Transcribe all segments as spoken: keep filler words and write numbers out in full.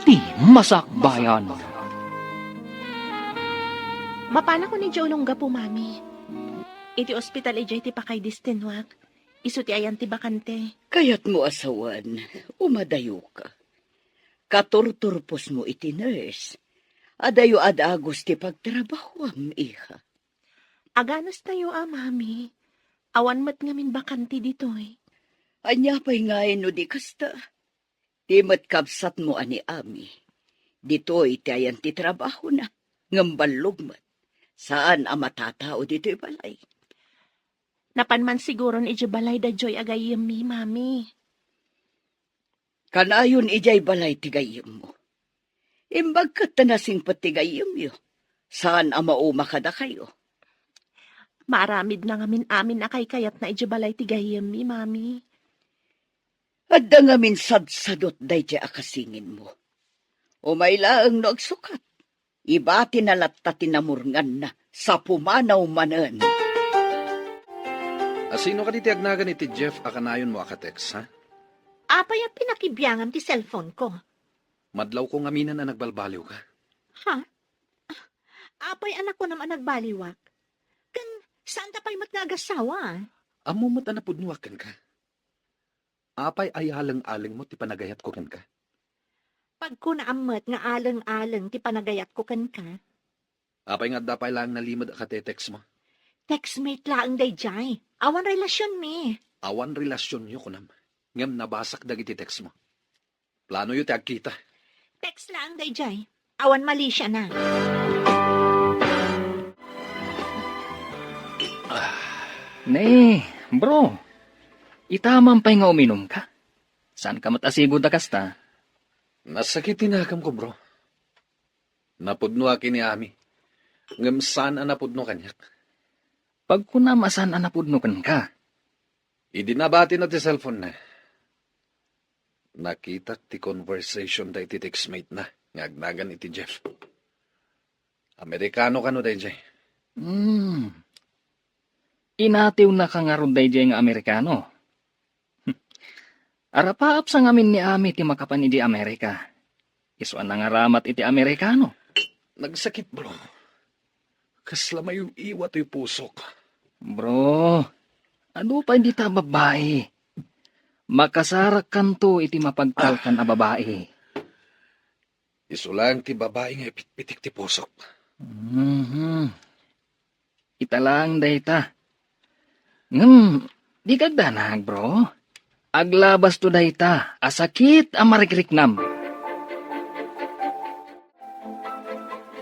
Ti Masakbayan. Mapanakon idiay Olongapo, Mami. Iti ospital idiay ti pakaidistennak. Isu ti ayan ti bakante. Kayatmo a sawen, umadayoka. Katurturposmo iti nurse. Adayo a dagus ti pagtrabahuam, iha. Aganustayo a, Mami. Awan met ngamin bakante ditoy. Ania pay ngay no di kasta? Ti met kabsatmo a ni Ami. Ditoy ti ayan ti trabahona, ngem ballog met. Saan a matatao ditoy balay. Napan man siguron idiay balay daydiay a gayyemmi, Mami. Kanayon idiay balay ti gayyemmo. Imbag ket ta nasingpet ti gayyemyo. Saan a mauma kadakayo. Maaramidna ngamin amin a kaykayatna idiay balay ti gayyemmi, Mami. Adda ngamin sadsadot daydiay a kasinginmo. Umay laeng no agsukat. Ibatina latta ti namurnganna sa pumanaw manen. A sino kadi ti agnagan iti Jeff a kanayonmo a ka-text, ha? Apay a pinakibiangam ti cellphone ko? Madlawko ngaminen a nagbalbaliwka. Ha? Apay a nakunam a nagbaliwak? Ken saanta pay met nga agasawa? Ammo met a napudnoak kenka. Apay a yaleng-alengmo ti panagayatko kenka? Pagkunaam met nga aleng-aleng ti panagayatko kenka. Apay nga adda pay laeng nalimed a kate-textmo? Textmate laeng daydiay. Awan relasionmi. Awan relasionyo, kunam. Ngem nabasak dagiti textmo. Planoyo ti agkita. Text laeng daydiay. Awan malisiana. Ne, bro. Itamam pay nga uminumka. Saanka met a sigud a kasta? Nasakit ti nakamko, bro. Napudnoak ken ni Ami. Ngem saan a napudno kaniak. Pagkunam a saan a napudno kenka. Idi nabatina ti cellphone-na, nakitak ti conversation-da iti textmate-na nga agnagan iti Jeff. Amerikano kano daydiay? Hmm. Inatiwnaka ngarud daydiay nga Amerikano? Arapaap sa ngamin ni Ami ti makapan idi Amerika. Isu a nangaramat iti Amerikano. Nagsakit, bro. Kasla maiw-iwa toy pusok. Bro, adu pay dita a babai. Makasarakkanto iti mapagtalkan a babai. Isu laeng ti babai nga ipitpitik ti pusok. Mhm. Ita laeng dayta. Ngem, dika agdanag, bro. Aglabasto dayta a sakit a marikriknam.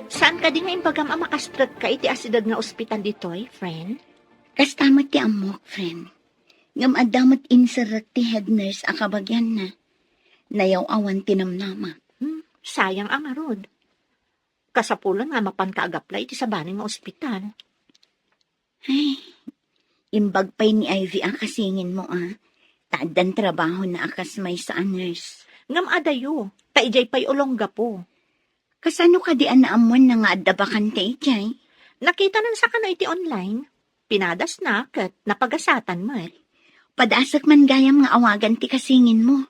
Saan kadi nga imbagam a makastrekka iti asideg nga ospital ditoy, friend? Kasta met ti ammok, friend. Ngem adda met inserrek ti head nurse a kabagianna. Nayaw-awan ti namnamak. Hmm, sayang a ngarud. Kasapulan nga mapanka agaplay iti sabali nga ospital. Ay, imbag pay ni Ivy a kasinginmo a, ta addan trabahona a kas maysa a nurse. Ngem adayo, ta idiay pay Olongapo. Kasano kadi a naammoanna nga adda bakante idiay? Nakitanan sakana iti online. Pinadasna ket napagasatan met. Padasek man gayam nga awagan ti kasinginmo.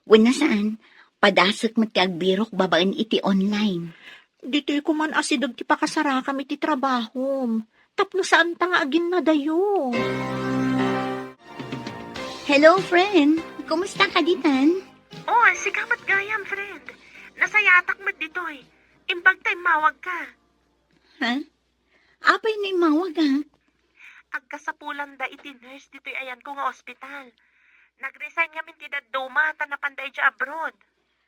Wenno saan, padasek met ti agbirok babaen iti online. Ditoy koman asideg ti pakasarakam iti trabahom. Tapno saanta nga aginnadayo. Hello, friend. Kumusta ka ditan? Oh, sika met gayam, friend. Nasayatak met ditoy. Imbag ta immawagka. Ha? Apay no immawagak? Agkasapulanda iti nurse ditoy ayanko nga ospital. Nag-resign ngamin ti dadduma ta napanda idiay abroad.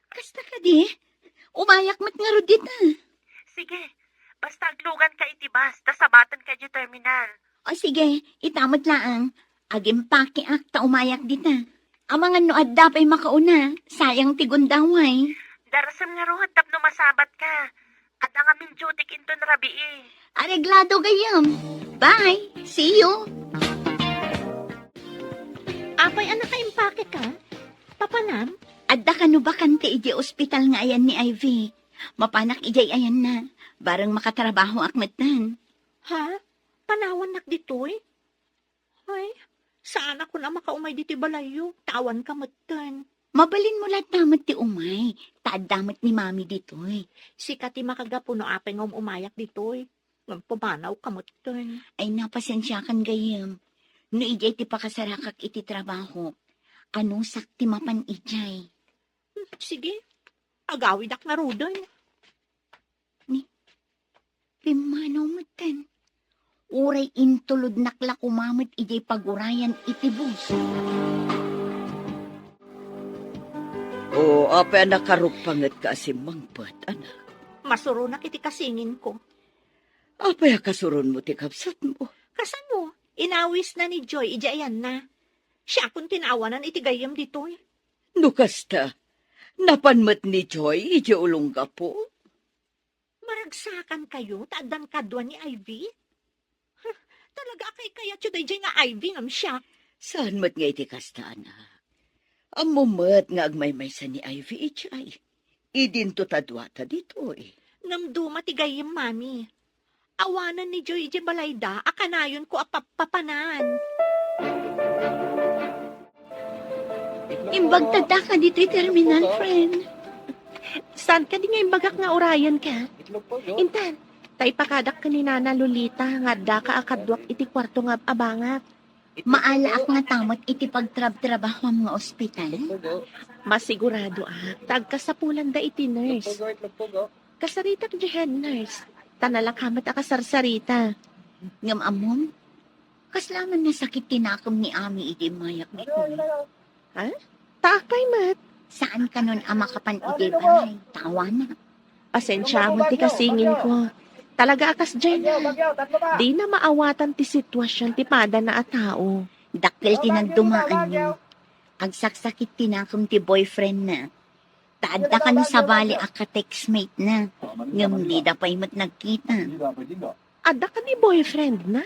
Kasta kadi? Umayak met ngarud dita. Sige, basta agluganka iti bus ta sabatenka idiay terminal. O sige, ita met laeng. Agimpakeak ta umayak dita. Amangan no adda pay makauna, sayang ti gundaway. Darasem ngarud tapno masabatka. Adda ngamin duty inton rabii. Areglado gayam. Bye. See you. Apay a nakaimpake ka? Papanam? Adda kano bakante idiay ospital nga ayan ni Ivy. Mapanak idiay ayanna. Bareng makatrabahoak metten. Ha? Panawannak ditoy? Ay, saanak a makaumay ditoy balayyo, ta awanka metten. Mabalinmo latta met ti umay, ta adda met ni Mami ditoy. Sika ti makagapu no apay nga um-umayak ditoy. Ngem pumanawka metten. Ay, napasensiakan gayyem. No idiay ti pakasarakak iti trabaho, anusak ti mapan idiay. Hmm, sige, agawidak ngaruden. Ni, pimmanaw metten. Uray intulodnak la koma met idiay pagurayan iti bus. O, apay a nakarukpangetka a simmangpet, anak? Masuronak iti kasinginko. Apay a kasuronmo ti kabsatmo? Kasano? Inawisna ni Joy idiay ayanna. Siakon ti naawanan iti gayyem ditoy. No kasta, napan met ni Joy idiay ulonggapo? Maragsakankayo ta addan kadua ni Ivy? Huh, talaga a kaykayatyo daydiay nga Ivy ngem siak? Saan met nga iti kasta, anak? Ammom met nga agmaymaysa ni Ivy idiay. Idinto ta duata ditoy. Ngem duma ti gayyem, Mami. Awanen ni Joy idiay balayda a kanayonko a pappapanan. Imbagtadaka ditoy terminal, friend. Saan kadi nga imbagak nga urayenka? Intan, ta ipakadak ken ni Nana Lolita nga addaka a kaduak iti kuarto nga ab-abangak. Maalaak ngata met iti pagtrabtrabahoam nga ospital? Masiguradoak ta agkasapulanda iti nurse. Kasaritak diay head nurse, ta nalaka met a kasarsarita. Ngem ammom, kasla man nasakit ti nakem ni Ami idi immayak ditoy. Ha? Ta apay met? Saan kanon a makapan idiay balay, ta awanak. Pasensiam ti kasinginko. Talaga a kasdiay na. Dina maawatan ti situasion ti padana a tao. Dakkel ti nagdumaanyo. Agsaksakit ti nakem ti boyfriendna. Ta adda kano sabali a ka-textmate na. Ngem dida pay met nagkita. Adda kano boyfriend na?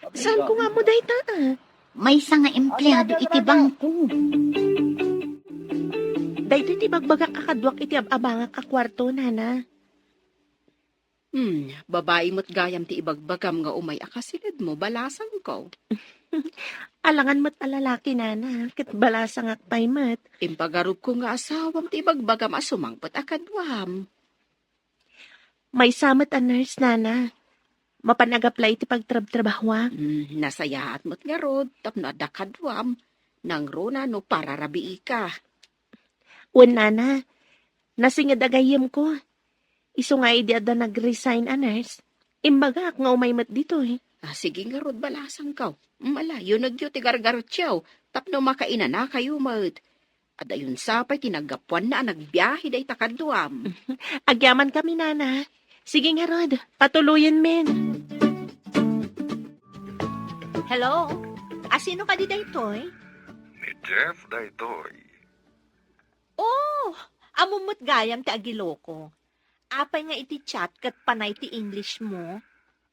Saanko nga ammo dayta, a? Maysa nga empleado iti bangko. Daytoy ti bagbagak a kaduak iti ab-abangak a kuarto, Nana. Hmm, babai met gayam ti ibagbagam nga umay a kasilidmo, balasangko. Alangan met a lalaki, Nana, ket balasangak pay met. Impagarupko nga asawam ti ibagbagam a sumangpet a kaduam. Maysa met a nurse, Nana. Mapan agaplay iti pagtrabtrabahoak. Hmm, nasayaat met ngarud tapno adda kaduam. Nangruna no pararabiika. Wen, Nana, nasinged a gayyemko. Isu nga idi adda nag-resign a nurse, imbagak nga umay met ditoy. Ah, sige ngarud, balasangko. Mala, yunegyo ti gargarutio tapno makainanakayo met. Adayon sa pay ti naggapuanna a nagbiahe dayta kaduam. Agyaman kami, Nana. Sige ngarud, patuloyen men. Hello? Asino kadi daytoy? Ni Jeff daytoy. Oh, ammom met gayam ti agiloko. Apay nga iti chat ket panay ti English mo?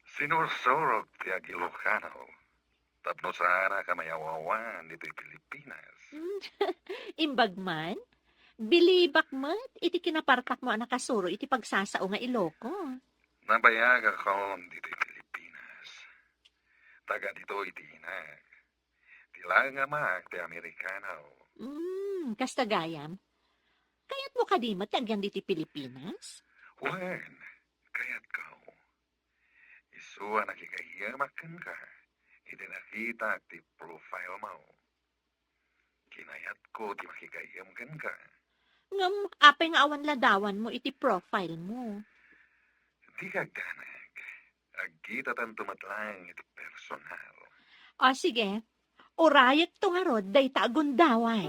Sinursurok ti agilokano. Tapno saanak a mayaw-awan ditoy Pilipinas. Hmm, imbag man, bilibak met iti kinapartakmo a nakasuro iti pagsasao nga Iloko. Nabayagakon ditoy Pilipinas. Taga ditoy ti inak. Ti laeng amak ti Amerikano. Hmm, kasta gayam. Kayatmo kadi met ti agyan ditoy Pilipinas? Wen, kayatko. Isu a nakigayyemak kenka idi nakitak ti profile mo. Kinayatko ti makigayyem kenka. Ngem apay nga awan ladawanmo iti profile mo? Dika agdanag. Agkitatanto met laeng iti personal. O, sige. Urayekto ngarud dayta a gundaway.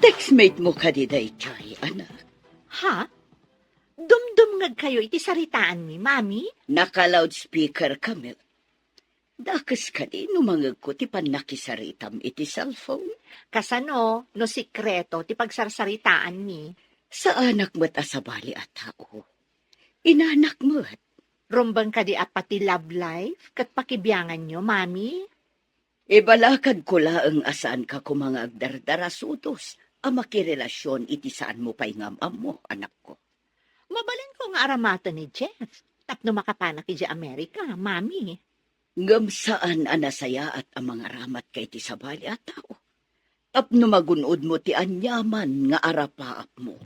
Textmate mo kadi daytoy, anak? Ha? Dumdumngegkayo iti saritaanmi, Mami? Naka-loudspeaker kami. Dakes kadi no mangegko ti pannakisaritam iti cellphone? Kasano no sikreto ti pagsarsaritaanmi? Saanak met a sabali a tao. Inanak met. Rumbeng kadi a pati love life ket pakibianganyo, Mami? Ibalakadko laeng a saanka koma nga agdardarasudos a makirelasion iti saanmo pay nga am-ammo, anakko. Mabalinko nga aramaten ni Jeff tapno makapanak idiay Amerika, Mami. Ngem saan a nasayaat a mangaramat ka iti sabali a tao. Tapno magun-odmo ti aniaman nga arapaapmo.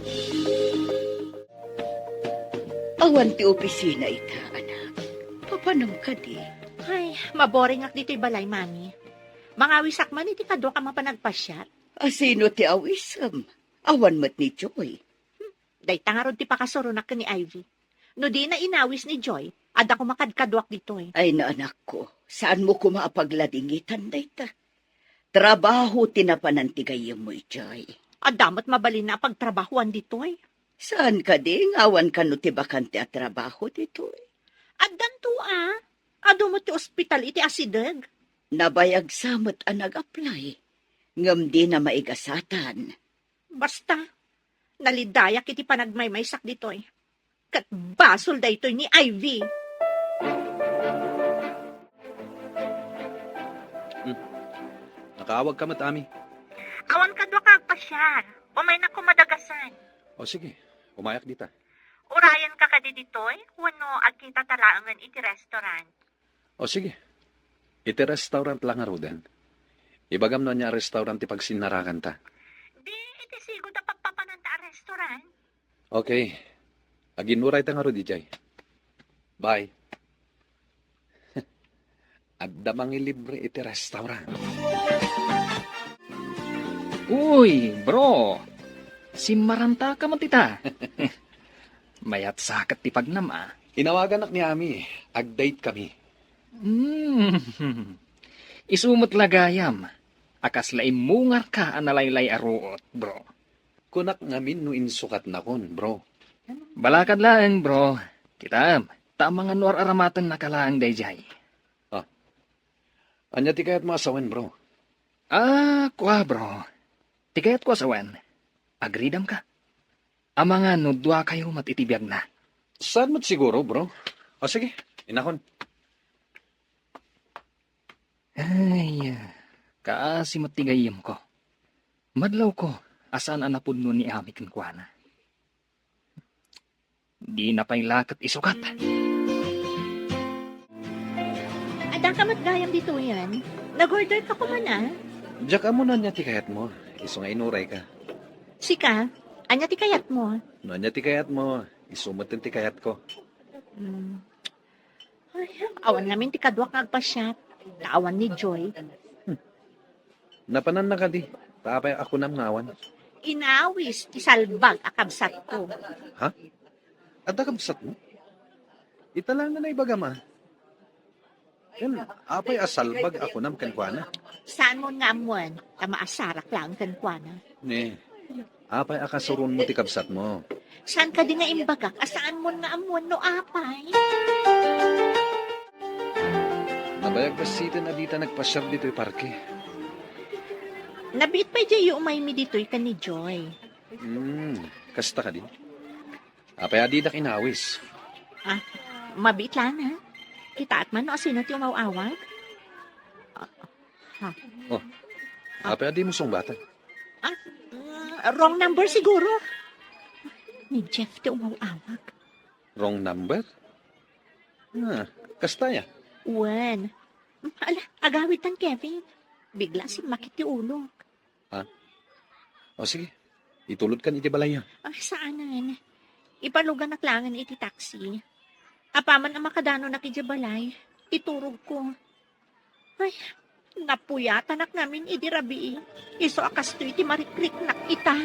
Awan ti opisina ita, anak. Papanam kadi? Ay, maboringak ditoy balay, Mami. Mangawisak man iti kaduak a mapan agpasiar. Asino ti awisem? Awan met ni Joy. Dayta ngarud ti pakasuronak ken ni Ivy. No dina inawis ni Joy, adda koma kadkaduak ditoy. Ay, naanakko, saanmo koma a pagladingitan dayta. Trabaho ti napanan ti gayyemmo idiay. Adda met mabalinna a pagtrabahoan ditoy. Saan kadi nga awan kano ti bakante a trabaho ditoy? Addanto a. Adu met ti ospital iti asideg. Nabayag sa met a nag-apply, ngem dina maigasatan. Basta, nalidayak iti panagmaymaysak ditoy. Ket basol daytoy ni Ivy. Hmm. Nakaawag ka met, Ami. Awan kaduak a agpasiar. Umaynak koma dagasan. O sige, umayak dita. Urayan ka kadi ditoy? Wenno agkita ta laengen iti restaurant? O sige. Iti restaurant la ngaruden. Ibagam no ania a restaurant ti pagsinnarakanta. Di, iti sigud a pagpapananta a restaurant. Okay. Aginuray ta ngarud idiay. Bye. Adda mangilibre iti restaurant. Uy, bro! Simmaranta ka met ita. Mayat sa ket ti pagnam, a. Inawaganak ni Ami. Ag-date kami. Hmm. Isu met la gayam a kasla immungarka a nalaylay a ruot, bro. Kunak ngamin no insukatnakon, bro. Balakad laeng, bro. Kitaem, ta amangan no ar-aramatennaka laeng daydiay. Ah. Ania ti kayatmo a sawen, bro? Ah, kua, bro. Ti kayatko a sawen, agridamka. Amangan no duakayo met iti biagna. Saan met siguro, bro? O sige, inakon. Ay, kaasi met ti gayyemko. Madlawko a saan a napudno ni Ami kenkuana. Dina pay la ket isukat. Adda ka met gayam ditoyen. Nag-order ka koma, a? Diak ammo no ania ti kayatmo. Isu nga inuray ka. Sika, ania ti kayatmo? No ania ti kayatmo, isu met ti kayatko. Hmm. Ay, awan ngamin ti kaduak nga agpasiar. Ta awan ni Joy. Hmm. Napananna kadi, ta apay a kunam nga awan? Inawis ti salbag a kabsatko. Ha? Adda kabsatmo? Ita laeng nga naibagam, a. Ken, apay a salbag a kunam kenkuana? Saanmon nga ammoen, ta maasarak laeng kenkuana. Ne, apay a kasuronmo ti kabsatmo? Saan kadi nga imbagak a saanmon nga ammoen no apay? Nabayag bassiten a dita nagpasiar ditoy parke. Nabiit pay diay umaymi ditoy ken ni Joy. Hmm, kasta kadi? Apay a didak inawis? Ah, mabiit laeng, a. Kitaek man no asino ti umaw-awag? Ah, ha. Oh, apay a dimo sungbatan? Ah, mm, wrong number siguro. Ni Jeff ti umaw-awag. Wrong number? Ah, kasta aya? Wen. Ala, agawidtan, Kevin. Bigla a simmakit ti ulok. Ha? O sige, itulodkan iti balayyo. Ah, saanen. Ipaluganak laengen iti taxi. Apaman a makadanonak idiay balay, iturogko. Ay, napuyatanak ngamin idi rabii. Isu a kastoy ti marikriknak ita.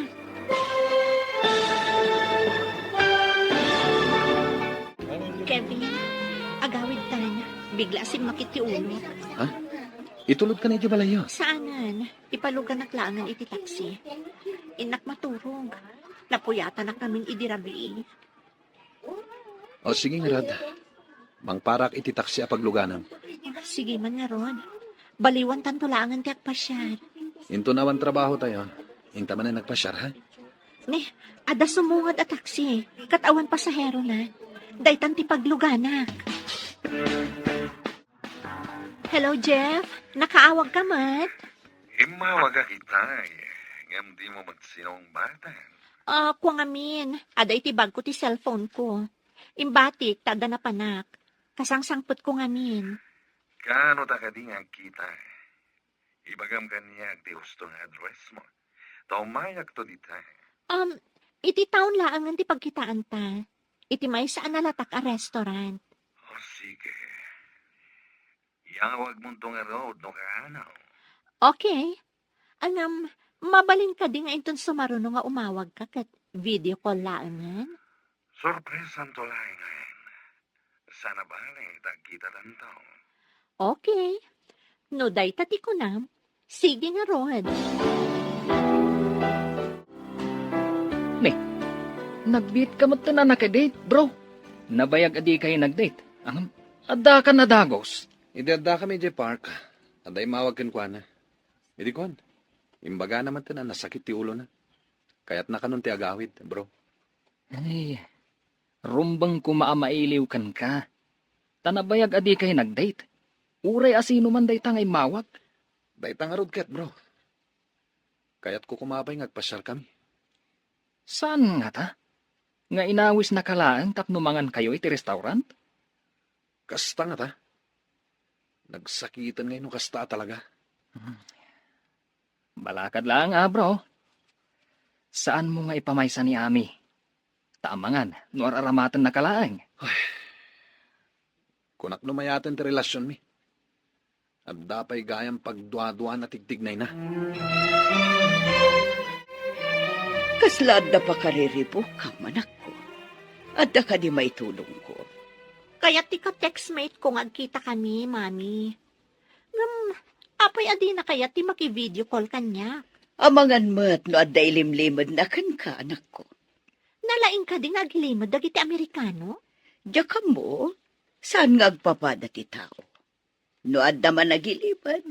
Kevin, agawidtan. Bigla a simmakit ti ulok. Ha? Itulodkan idiay balayyo? Saanen. Ipaluganak laengen iti taxi. Innak maturog. Napuyatanak ngamin idi rabii. O, sige ngarud. Mangparak iti taxi a pagluganam. Sige man ngarud. Baliwantanto laengen ti agpasiar. Inton awan trabahotayo, inta manen agpasiar, ha? Ne, adda sumungad a taxi, ket awan pasaherona. Daytan ti pagluganak. Hello, Jeff. Nakaawag ka met? Immawagak itay, ngem dimo met sinungbatan. Ah, kua ngamin, adda iti bagko ti cellphone ko. Imbatik ta adda napanak. Kasangsangpetko ngamin. Kaano ta kadi nga agkita? Ibagam kaniak ti husto nga address mo. Ta umayakto dita. Um, iti town laengen ti pagkitaanta. Iti maysa a nalatak a restaurant. O, sige. Iyawagmonto ngarud no kaano. Okay. Ngem, mabalin kadi nga inton sumaruno nga umawagka ket video call laengen? Sorpresanto laengen. Saan a bale ta agkitatanto. Okay. No dayta ti kunam, sige ngarud. Ne, nagbiitka metten a naka-date, bro. Nabayag a dikay nag-date. Ngem, addaka a dagus. Idi addakami idiay park, adda immawag kenkuana. Idi kuan, imbagana metten a nasakit ti ulona. Kayatna kanon ti agawid, bro. Ay, rumbeng koma a mailiw kenka. Ta nabayag a dikay nag-date. Uray a sino man dayta nga immawag. Dayta ngarud ket, bro. Kayatko koma pay nga agpasiarkami. Saan ngata? Nga inawisnaka laeng tapno mangankayo iti restaurant? Kasta ngata. Nagsakiten ngay no kasta a talaga. Hmm. Balakad laeng a, bro. Saanmo nga ipamaysa ni Ami? Ta amangan no ar-aramatennaka laeng. Ay. Kunak no mayaten ti relasionmi. Adda pay gayam pagduaduan a tigtignayna. Kasla adda pakariribukam, anakko? Adda kadi maitulongko? Kayat ti ka-textmate ko nga agkitakami, Mami. Ngem, apay a dina kayat ti maki-video call kaniak? Amangan met no adda ilimlimedna kenka, anakko. Nalaing kadi nga agilimed dagiti Amerikano? Diak ammo, saan nga agpapada ti tao. No adda man agilimed,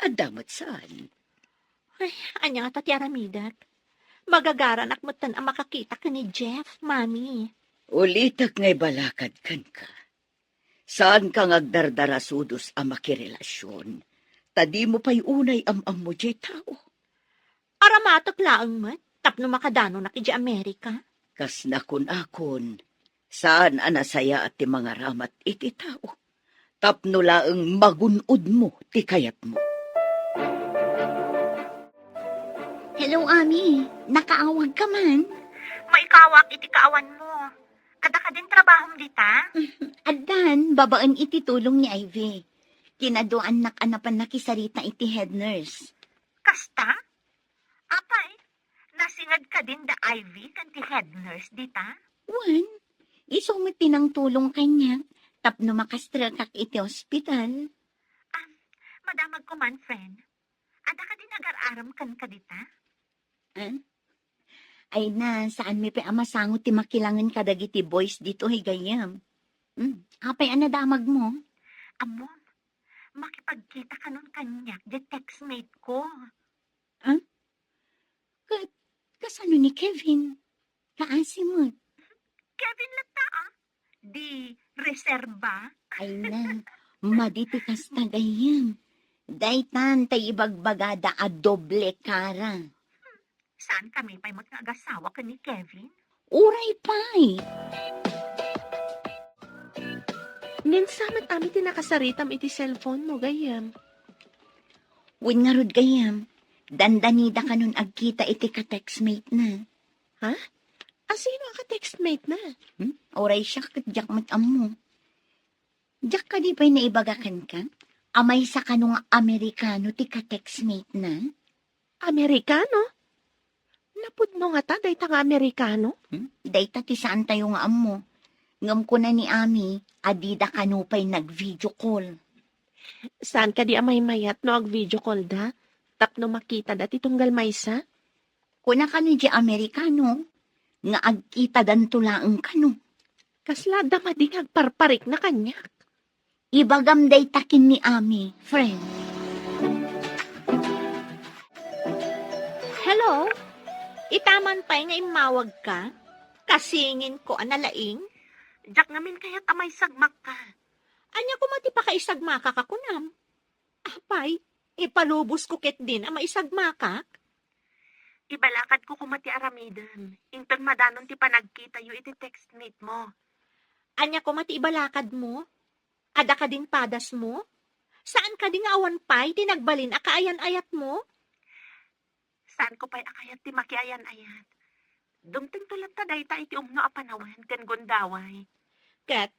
adda met saan. Ay, ania ngata ti aramidek? Magagaranak metten a makakita ken ni Jeff, Mami. Ulitek nga ibalakad kenka. Saanka nga agdardarasudos a makirelasion, ta dimo pay unay am-ammo diay tao. Aramatek laeng met tapno makadanonak idiay Amerika. Kas nakun-akon, saan a nasayaat ti mangaramat iti tao, tapno laeng magun-odmo ti kayatmo. Hello, Ami. Nakaawagka man? Maikawak iti kaawanmo. Adda kadin trabahom dita? Addan, babaen iti tulong ni Ivy. Kinaduaannak a napan nakisarita iti head nurse. Kasta? Apay, nasinged kadin da Ivy ken ti head nurse dita? Wen, isu met ti nangtulong kaniak tapno makastrekak iti ospital. Ah, madamagko man, friend. Adda kadin agar-arem kenka dita? Ah? Ay na, saanmi pay a masango ti makilangen kadagiti boys ditoy gayyem. Hmm, apay a nadamagmo? Ammom, makipagkita kanon kaniak diay textmate ko. Ah? Ket kasano ni Kevin? Kaasi met. Kevin latta, ah. Di reserba. Ay na, madi ti kasta gayyem. Daytan tay ibagbagada a doble kara. Saankami pay met nga agasawa ken ni Kevin? Uray pay. Ngem sa met amin ti nakasaritam iti cellphone mo, gayyem? Wen ngarud, gayyem, dandanida kanon agkita iti ka-textmate na. Ha? Asino a ka-textmate na? Hmm? Uray siak ket diak met ammo. Diak kadi pay naibaga kenka a maysa kano nga Amerikano ti ka-textmate na? Amerikano? Napudno ngata dayta nga Amerikano? Hmm? Dayta ti saantayo nga ammo. Ngem kuna ni Ami a dida kano pay nag-video call. Saan kadi a maymayat no ag-video call da tapno makitada ti tunggal maysa? Kuna kano diay Amerikano nga agkitadanto laeng kano. Kasla adda madi nga agparparikna kaniak. Ibagam dayta ken ni Ami, friend. Hello? Itaman pay nga immawagka? Kasinginko a nalaing? Diak ngamin kayat a maisagmakka. Ania koma ti pakaisagmakak a kunam? Apay, ipalubosko ketdin a maisagmakak? Ibalakadko koma ti aramidem, inton madanon ti panagkitayo iti textmate mo. Ania koma ti ibalakadmo? Adda kadin padasmo? Saan kadi nga awan pay ti nagbalin a kaayan-ayatmo? Saanko pay a kayat ti makiayan-ayat. Dumtengto latta dayta iti umno a panawen ken gundaway. Ket,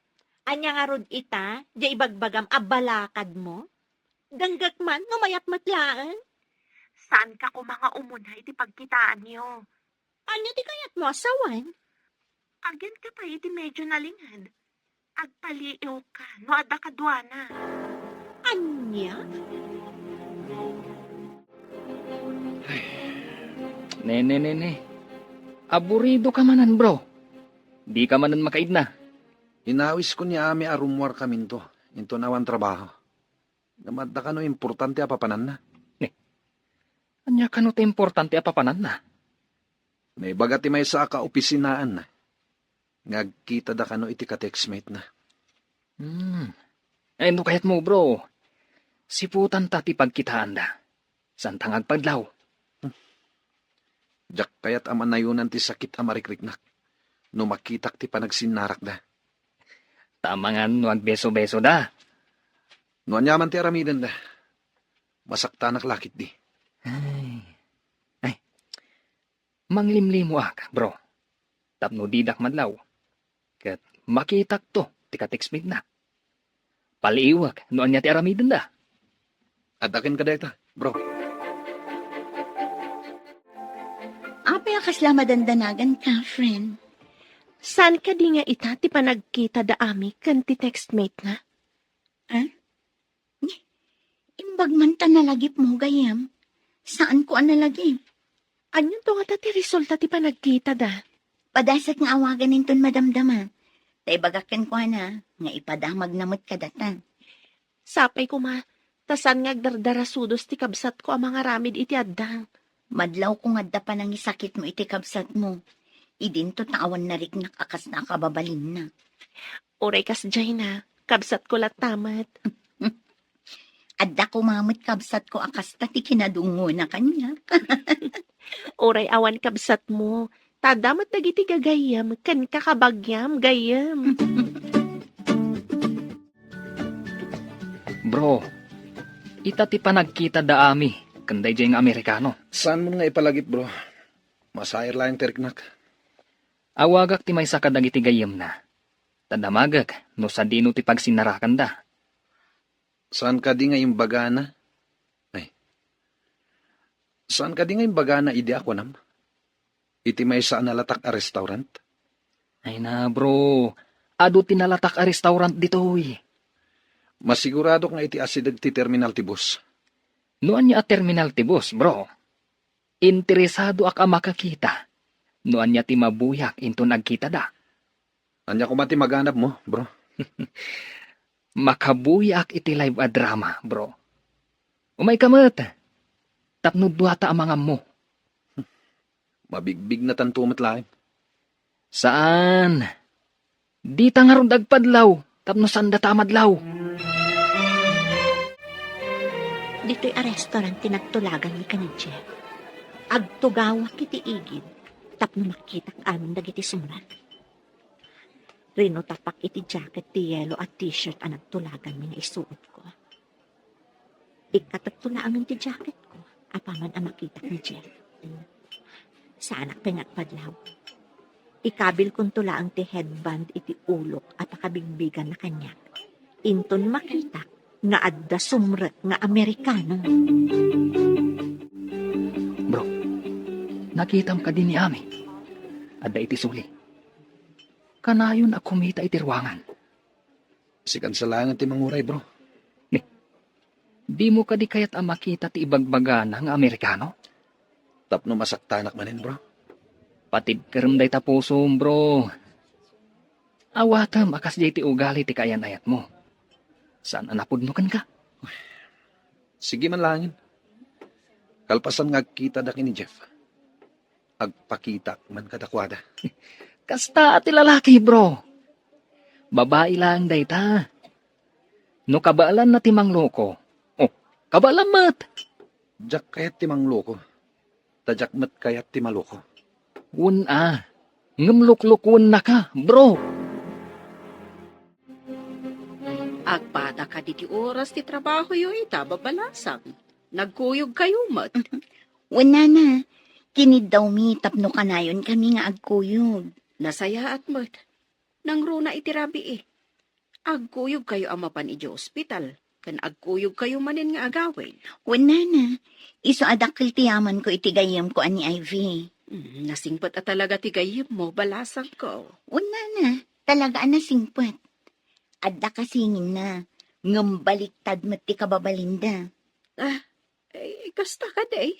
ania ngarud ita, diay ibagbagam a balakadmo? Danggek man no mayat met laeng. Saanka koma nga umuna iti pagkitaanyo. Ania ti kayatmo a sawen? Agyanka pay iti medio nalinged. Agpaliiwka no adda kaduana. Ania? Ay. Nene, nene. Aburido ka manen, bro. Di ka manen makaidna. Inawisko ni Ami a rummuarkaminto, inton awan trabaho. Ngem adda kano importante a papananna? Ni, ania kano ti importante a papananna? Naibaga ti maysa a kaopisinaanna nga agkitada kano iti ka-textmate na. Hmm. Ay, no kayatmo, bro, siputanta ti pagkitaanda. Saan ta nga agpadlaw? Diak kayat a manayonan ti sakit a marikriknak no makitak ti panagsinnarakda. Ta amangan no agbeso-besoda. No aniaman ti aramidenda, masaktanak la ketdi. Ay. Ay. Manglimlimoak, bro. Tapno didak madlaw. Ket makitakto ti ka-textmate na. Paliiwek no ania ti aramidenda. Adda kenka dayta, bro. Apay a kasla madandanagan ka, friend? Saan kadi nga ita ti panagkita da Ami ken ti textmate na? Ah? Ni, imbag man ta nalagipmo, gayyem. Saanko a nalagip. Anianto ngata ti resulta ti panagkita da? Padasek nga awagan inton madamdama. Ta ibagak kenkuana nga ipadamagna met kadata. Sapay koma, ta saan nga agdardarasudos ti kabsatko a mangaramid iti addang. Madlawko nga adda panangisakitmo iti kabsatmo. Idinto ta awan nariknak a kasla a kababalinna. Uray kasdiay na, kabsatko latta met. Adda koma met kabsatko a kasta ti kinadungngona kaniak. Uray awan kabsatmo, ta adda met dagiti gagayyem ken kakabagiam, gayyem. Bro, ita ti panagkita da Ami ken daydiay nga Amerikano. Saan mo nga ipalagip, bro? Masair laeng ti riknak. Awagak ti maysa kadagiti gayyemna. Ta damagek no sadino ti pagsinnarakanda. Saan kadi nga imbagana? Ay. Saan kadi nga imbagana idi a kunam? Iti maysa a nalatak a restaurant? Ay na, bro. Adu ti nalatak a restaurant ditoy. Masiguradok nga iti asideg ti terminal ti bus. No ania a terminal ti bus, bro? Interesadoak a makakita no ania ti mabuyak inton agkitada. Ania koma ti maganabmo, bro? Makabuyak iti live a drama, bro. Umayka met, tapno duata a mangammo. Mabigbignatanto met laeng. Saan. Dita ngarud agpadlaw, tapno saan data a madlaw. Ditoy a restaurant ti nagtulaganmi ken ni Jeff. Agtugawak iti igid, tapno makitak amin dagiti sumrek. Rinutapak iti jacket ti yellow a t-shirt a nagtulaganmi nga isuotko. Ikkatekto laengen ti jacketko apaman a makitak ni Jeff. Saanak pay nga agpadlaw. Ikabilkonto laeng ti headband iti ulok a pakabigbiganna kaniak. Inton makitak nga adda sumrek nga Amerikano. Bro, nakitam kadi ni Ami? Adda iti suli. Kanayon a kumita iti ruangan. Sikan sa laengen ti manguray, bro. Ni, dimo kadi kayat a makita ti ibagbagana nga Amerikano? Tapno masaktanak manen, bro. Patibkerem dayta pusom, bro. Awatem a kasdiay ti ugali ti kaayan-ayatmo. Saan a napudno kenka? Sige man laengen. Kalpasan nga agkitada ken ni Jeff, agpakitak man kadakuada. Kasta ti lalaki, bro. Babai laeng dayta. No kabaelanna ti mangloko, oh, kabaelam met. Diak kayat ti mangloko. Ta diak met kayat ti maloko. Wen a, ngem luklukuennaka, bro. Agpadaka Diti oras ti trabahoyo ita, babalasang. Nagkuyogkayo met. Wen, nana, kiniddawmi tapno kanayonkami nga agkuyog. Nasayaat met. Nangruna iti rabii. Agkuyogkayo a mapan idiay ospital, ken agkuyogkayo manen nga agawid. Wen, nana, isu a dakkel ti yamanko iti gayyemko a ni Ivy. Mm, nasingpet a talaga ti gayyemmo, balasangko. Wen, nana, talaga a nasingpet. Adda kasinginna, ngem baliktad met ti kababalinda. Ah, eh, kasta kadi.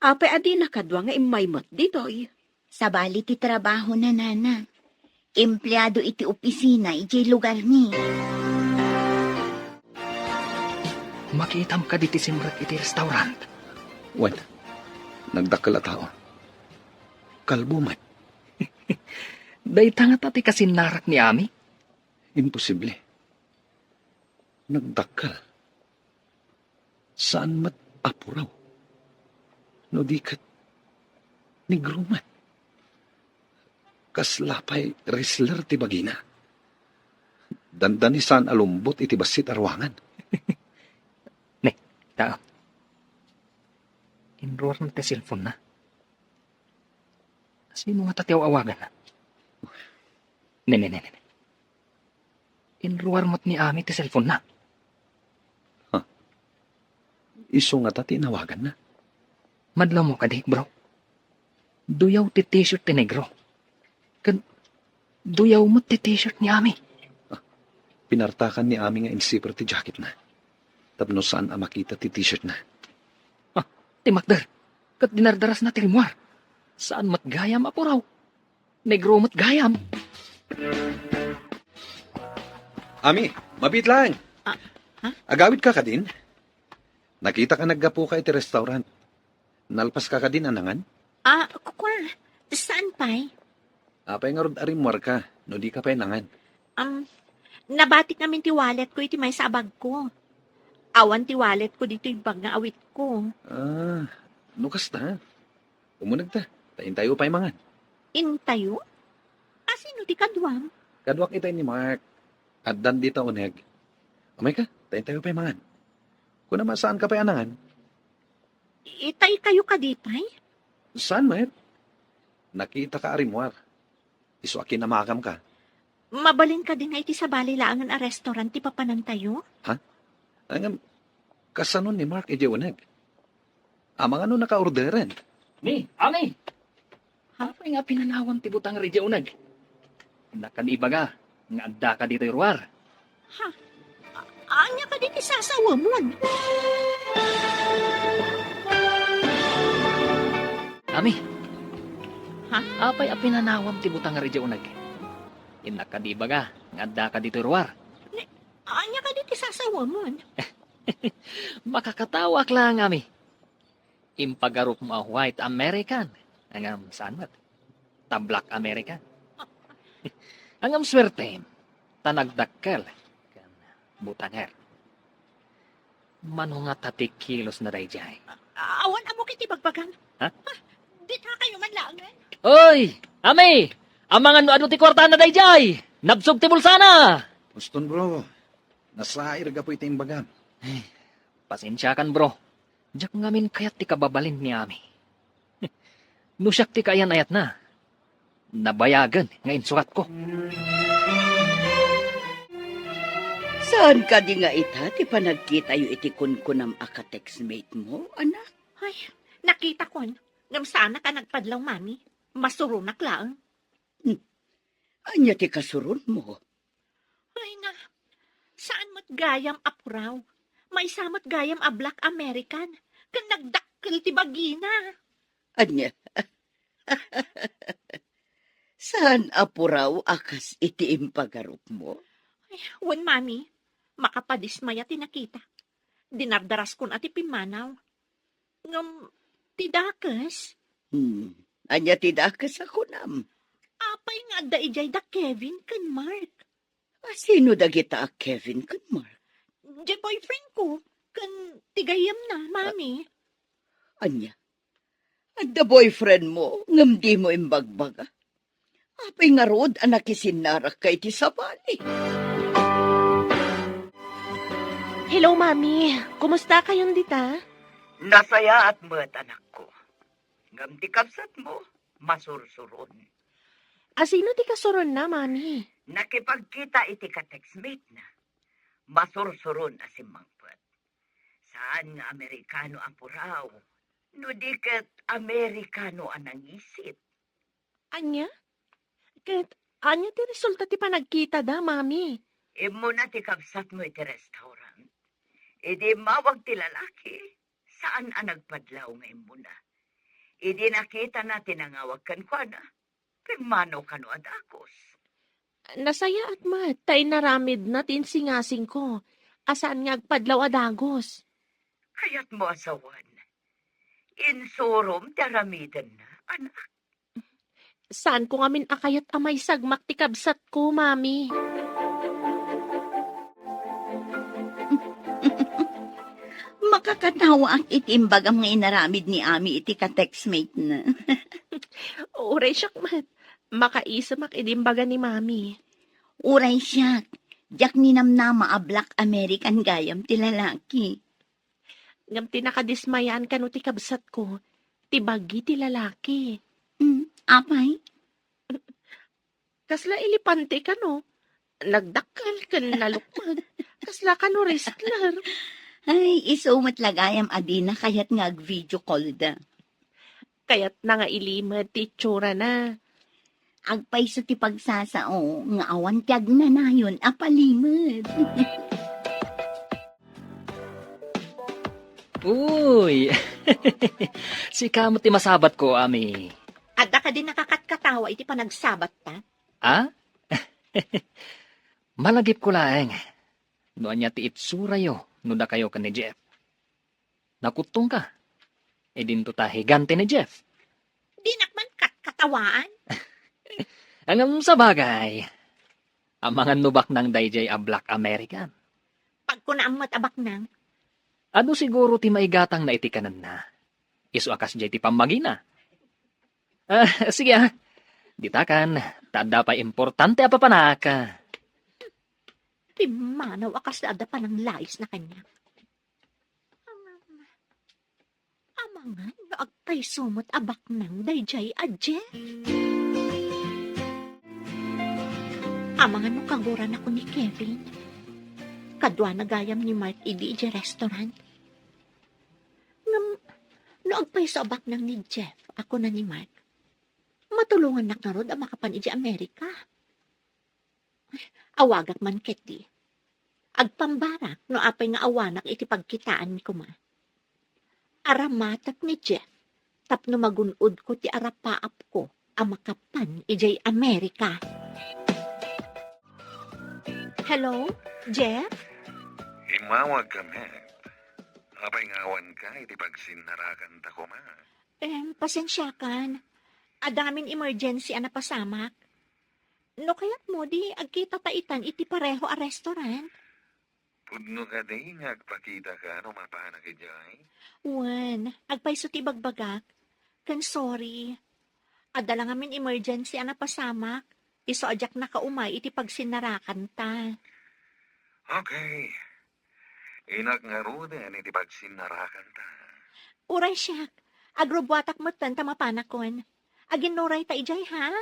Apay a dina kadua nga immay met ditoy? Sabali ti trabahona, nana. Empleado iti opisina idiay lugarmi. Makitam kadi ti simrek iti restaurant? Wen, nagdakkel a tao. Kalbo met. Dayta ngata ti kasinnarak ni Ami? Imposible. Nagdakkel. Saan met a puraw. No di ket negro met. Kasla pay wrestler ti bagina. Dandani saan a lumbot iti bassit a ruangan. Ne, tao. Inruar met ti cellphone-na. Sino ngata ti aw-awaganna? Ne, ne, ne, ne, ne. Inruar met ni Ami ti cellphone-na. Huh. Isu ngata ti inawaganna. Madlawmo kadi, bro. Duyaw ti t-shirt ti negro. Ken duyaw met ti t-shirt ni Ami. Ah, pinartakan ni Ami nga insiper ti jacketna. Tapno saan a makita ti t-shirtna. Ah, ti makder. Ket dinardarasna ti rimmuar. Saan met gayam a puraw. Negro met gayam. Ami, mabiit laeng. Ah, ha? Agawidka kadin? Nakitak a naggapuka iti restaurant. Nalpaska kadin a nangan? Ah, kua, saan pay? Apay ngarud a rimmuarka, no dika pay nangan? Um, nabatik ngamin ti walletko iti maysa a bagko. Awan ti walletko ditoy bag nga awitko. Ah, no kasta, umunegta, ta intayo pay mangan. Intayo? A sino ti kaduam? Kaduak itay ni Mark. Addan dita uneg. Umayka, ta intayo pay mangan. Kunam a saanka pay a nangan? Itay kayo kadi pay? Saan met? Nakitaka a rimmuar. Isu a kinamakamka. Mabalin kadi nga iti sabali laengen a restaurant ti papanantayo? Ha? Ngem, kasano ni Mark idiay uneg? Amangan no nakaorderen? Ni, Ami! Apay nga pinanawam ti butanger idiay uneg? Innak kadi ibaga nga addaka ditoy ruar. Ha? A-, ania kadi ti sasawamon? Ami. Ha? Apay a pinanawam ti butanger idiay uneg? Innak kadi ibaga nga addaka ditoy ruar. Ni, ania kadi ti sasawamon? Makakatawaak laeng, Ami. Impagarupmo a white American. Ngem saan met. Ta black American. Ngem suertem, ta nagdakkel ken butanger. Mano ngata ti kilosna daydiay? Awan ammok iti bagbagam. Ha? Ah, dita kayo man laengen. Oy! Ami! Amangan no adu ti kuartana daydiay! Nabsog ti bulsana! Uston, bro. Nasair gapu iti imbagam. Ay, pasensiakan, bro. Diak ngamin kayat ti kababalin ni Ami. No siak ti kaayan-ayatna, nabayagen nga insuratko. Saan kadi nga ita ti panagkitayo iti kunkunam a ka-textmate mo, anak? Ay, nakitakon. Ngem saanak a nagpadlaw, Mami. Masuronak laeng. Hmm. Ania ti kasuronmo? Ay na, saan met gayam a puraw. Maysa met gayam a black American, ken nagdakkel ti bagina. Ania? Saan a puraw a kas iti impagarupmo? Ay, wen, Mami, makapadismaya ti nakitak. Dinardaraskon a ti pimmanaw. Ngem, ti dakes? Hmm. Ania ti dakes a kunam? Apay nga adda idiay da Kevin ken Mark? A, sino dagita a Kevin ken Mark? Diay boyfriend ko, ken ti gayyemna, Mami. Ania? Adda boyfriend mo, ngem dimo imbagbaga? Apay ngarud a nakisinnarakka iti sabali? Hello, Mami. Kumusta kayon dita? Nasayaat met, anakko. Ngem ti kabsatmo, masursuron. Asino ti kasuronna, Mami? Nakipagkita iti ka-textmate-na. Masursuron a simmangpet. Saan nga Amerikano a puraw, no di ket Amerikano a nangisit. Ania? Ket ania ti resulta ti panagkitada, Mami? Immuna ti kabsatmo iti restaurant. Idi immawag ti lalaki, saan a nagpadlaw nga immuna. Idi nakitana ti nangawag kenkuana, pimmanaw kano a dagus. Nasayaat met ta inaramidna ti insingasingko a saan nga agpadlaw a dagus. Kayatmo a sawen, insurom ti aramidenna, anak. Saanko ngamin a kayat a maisagmak ti kabsatko, Mami. Makakatawaak iti imbagam nga inaramid ni Ami iti ka-textmate-na. Uray siak met. Makaisemak idi imbaga ni Mami. Uray siak, diak ninamnama a Black American gayam ti lalaki. Ngem ti nakadismayaan kano ti kabsatko, ti bagi ti lalaki. Mm, apay? Kasla elepante kano. Nagdakkel ken nalukmeg. Kasla kano wrestler. Ay, isu met la gayam a dina kayat nga ag-video call-da. Kayatna nga ilimed ti itsurana. Agpayso ti pagsasao nga awan ti agnanayon a palimed. Uy! Sika met ti masabatko, Ami. Adda kadi nakakatkatawa iti panagsabatta? Ah? Malagipko laeng no ania ti itsurayo no dakayo ken ni Jeff. Nakuttongka. Idinto ta higante ni Jeff. Dinak man katkatawaan. Ngem sabagay, amangan no baknang daydiay a Black American. Pagkunaam met a baknang. Adu siguro ti maigatangna iti kanenna. Isu a kasdiay ti pammagina. Ah, sige, ah. Ditakan, ta adda pay importante a papanak. Pimmanaw a kasla adda pananglais na kaniak. Amangan no agpayso met a baknang daydiay a Jeff. Amangan no kaguranakon ni Kevin. Kaduana gayam ni Mark idi idiay restaurant. Ngem, no agpayso a baknang ni Jeff a kuna ni Mark, matulongannak ngarud a makapan idiay Amerika. Awagak man ketdi. Agpambarak no apay nga awanak iti pagkitaanmi koma. Aramatek ni Jeff tapno magun-odko ti arapaapko a makapan idiay Amerika. Hello, Jeff? Immawagka met. Apay nga awanka iti pagsinnarakanta koma? Em, pasensiakan. Adamin emergency a napasamak. No kayatmo, di agkitata itan iti pareho a restaurant. Pudno kadi nga agpakitaka no mapanak idiay? Wen, agpayso ti ibagbagak. Ken sorry. Adda la ngamin emergency a napasamak. Isu a diak nakaumay iti pagsinnarakanta. Okay. Inak ngaruden iti pagsinnarakanta. Uray siak, agrubbuatak metten ta mapanakon. Aginnurayta idiay, ha?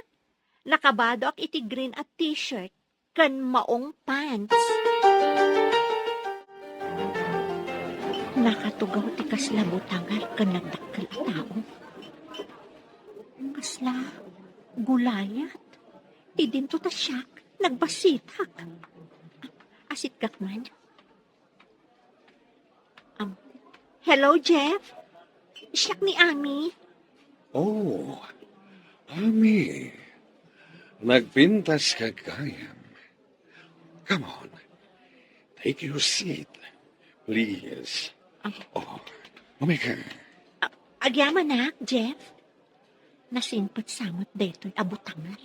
Nakabadoak iti green a t-shirt ken maong pants. Nakatugaw ti kasla butangar ken nagdakkel a tao. Kasla Goliath. Idinto ta siak, nagbasitak. Asitkak man. Am, hello, Jeff? Siak ni Ami. Oh, Ami. Nagpintas ka gayam. Come on. Take your seat, please. Ah. Oh, umay ka. Ah, agyamanak, Jeff. Nasingpet sa met daytoy a butangan.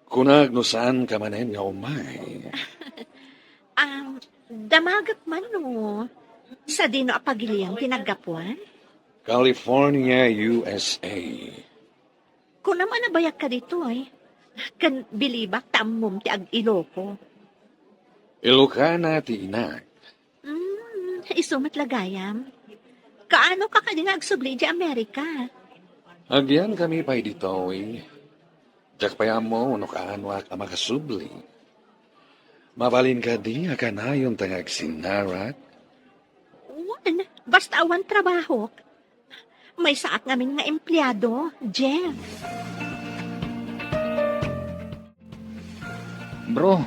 Kunak no saan ka manen nga umay. Um, damagek man no sadino a pagilian ti naggapuan? California, U S A. Kunam a nabayag ka ditoy. Ken bilibak ta ammom ti ag-Iloco. Ilocana ti inak. Mm, Isu met la gayam. Kaano ka kadi nga agsubli idiay Amerika? Agyangkami pay ditoy. Diak pay ammo no kaanoak a makasubli. Mabalin kadi a kanayonta nga agsinnarak? Wen, basta awan trabahok. Maysaak ngamin nga empleado, Jeff. Bro,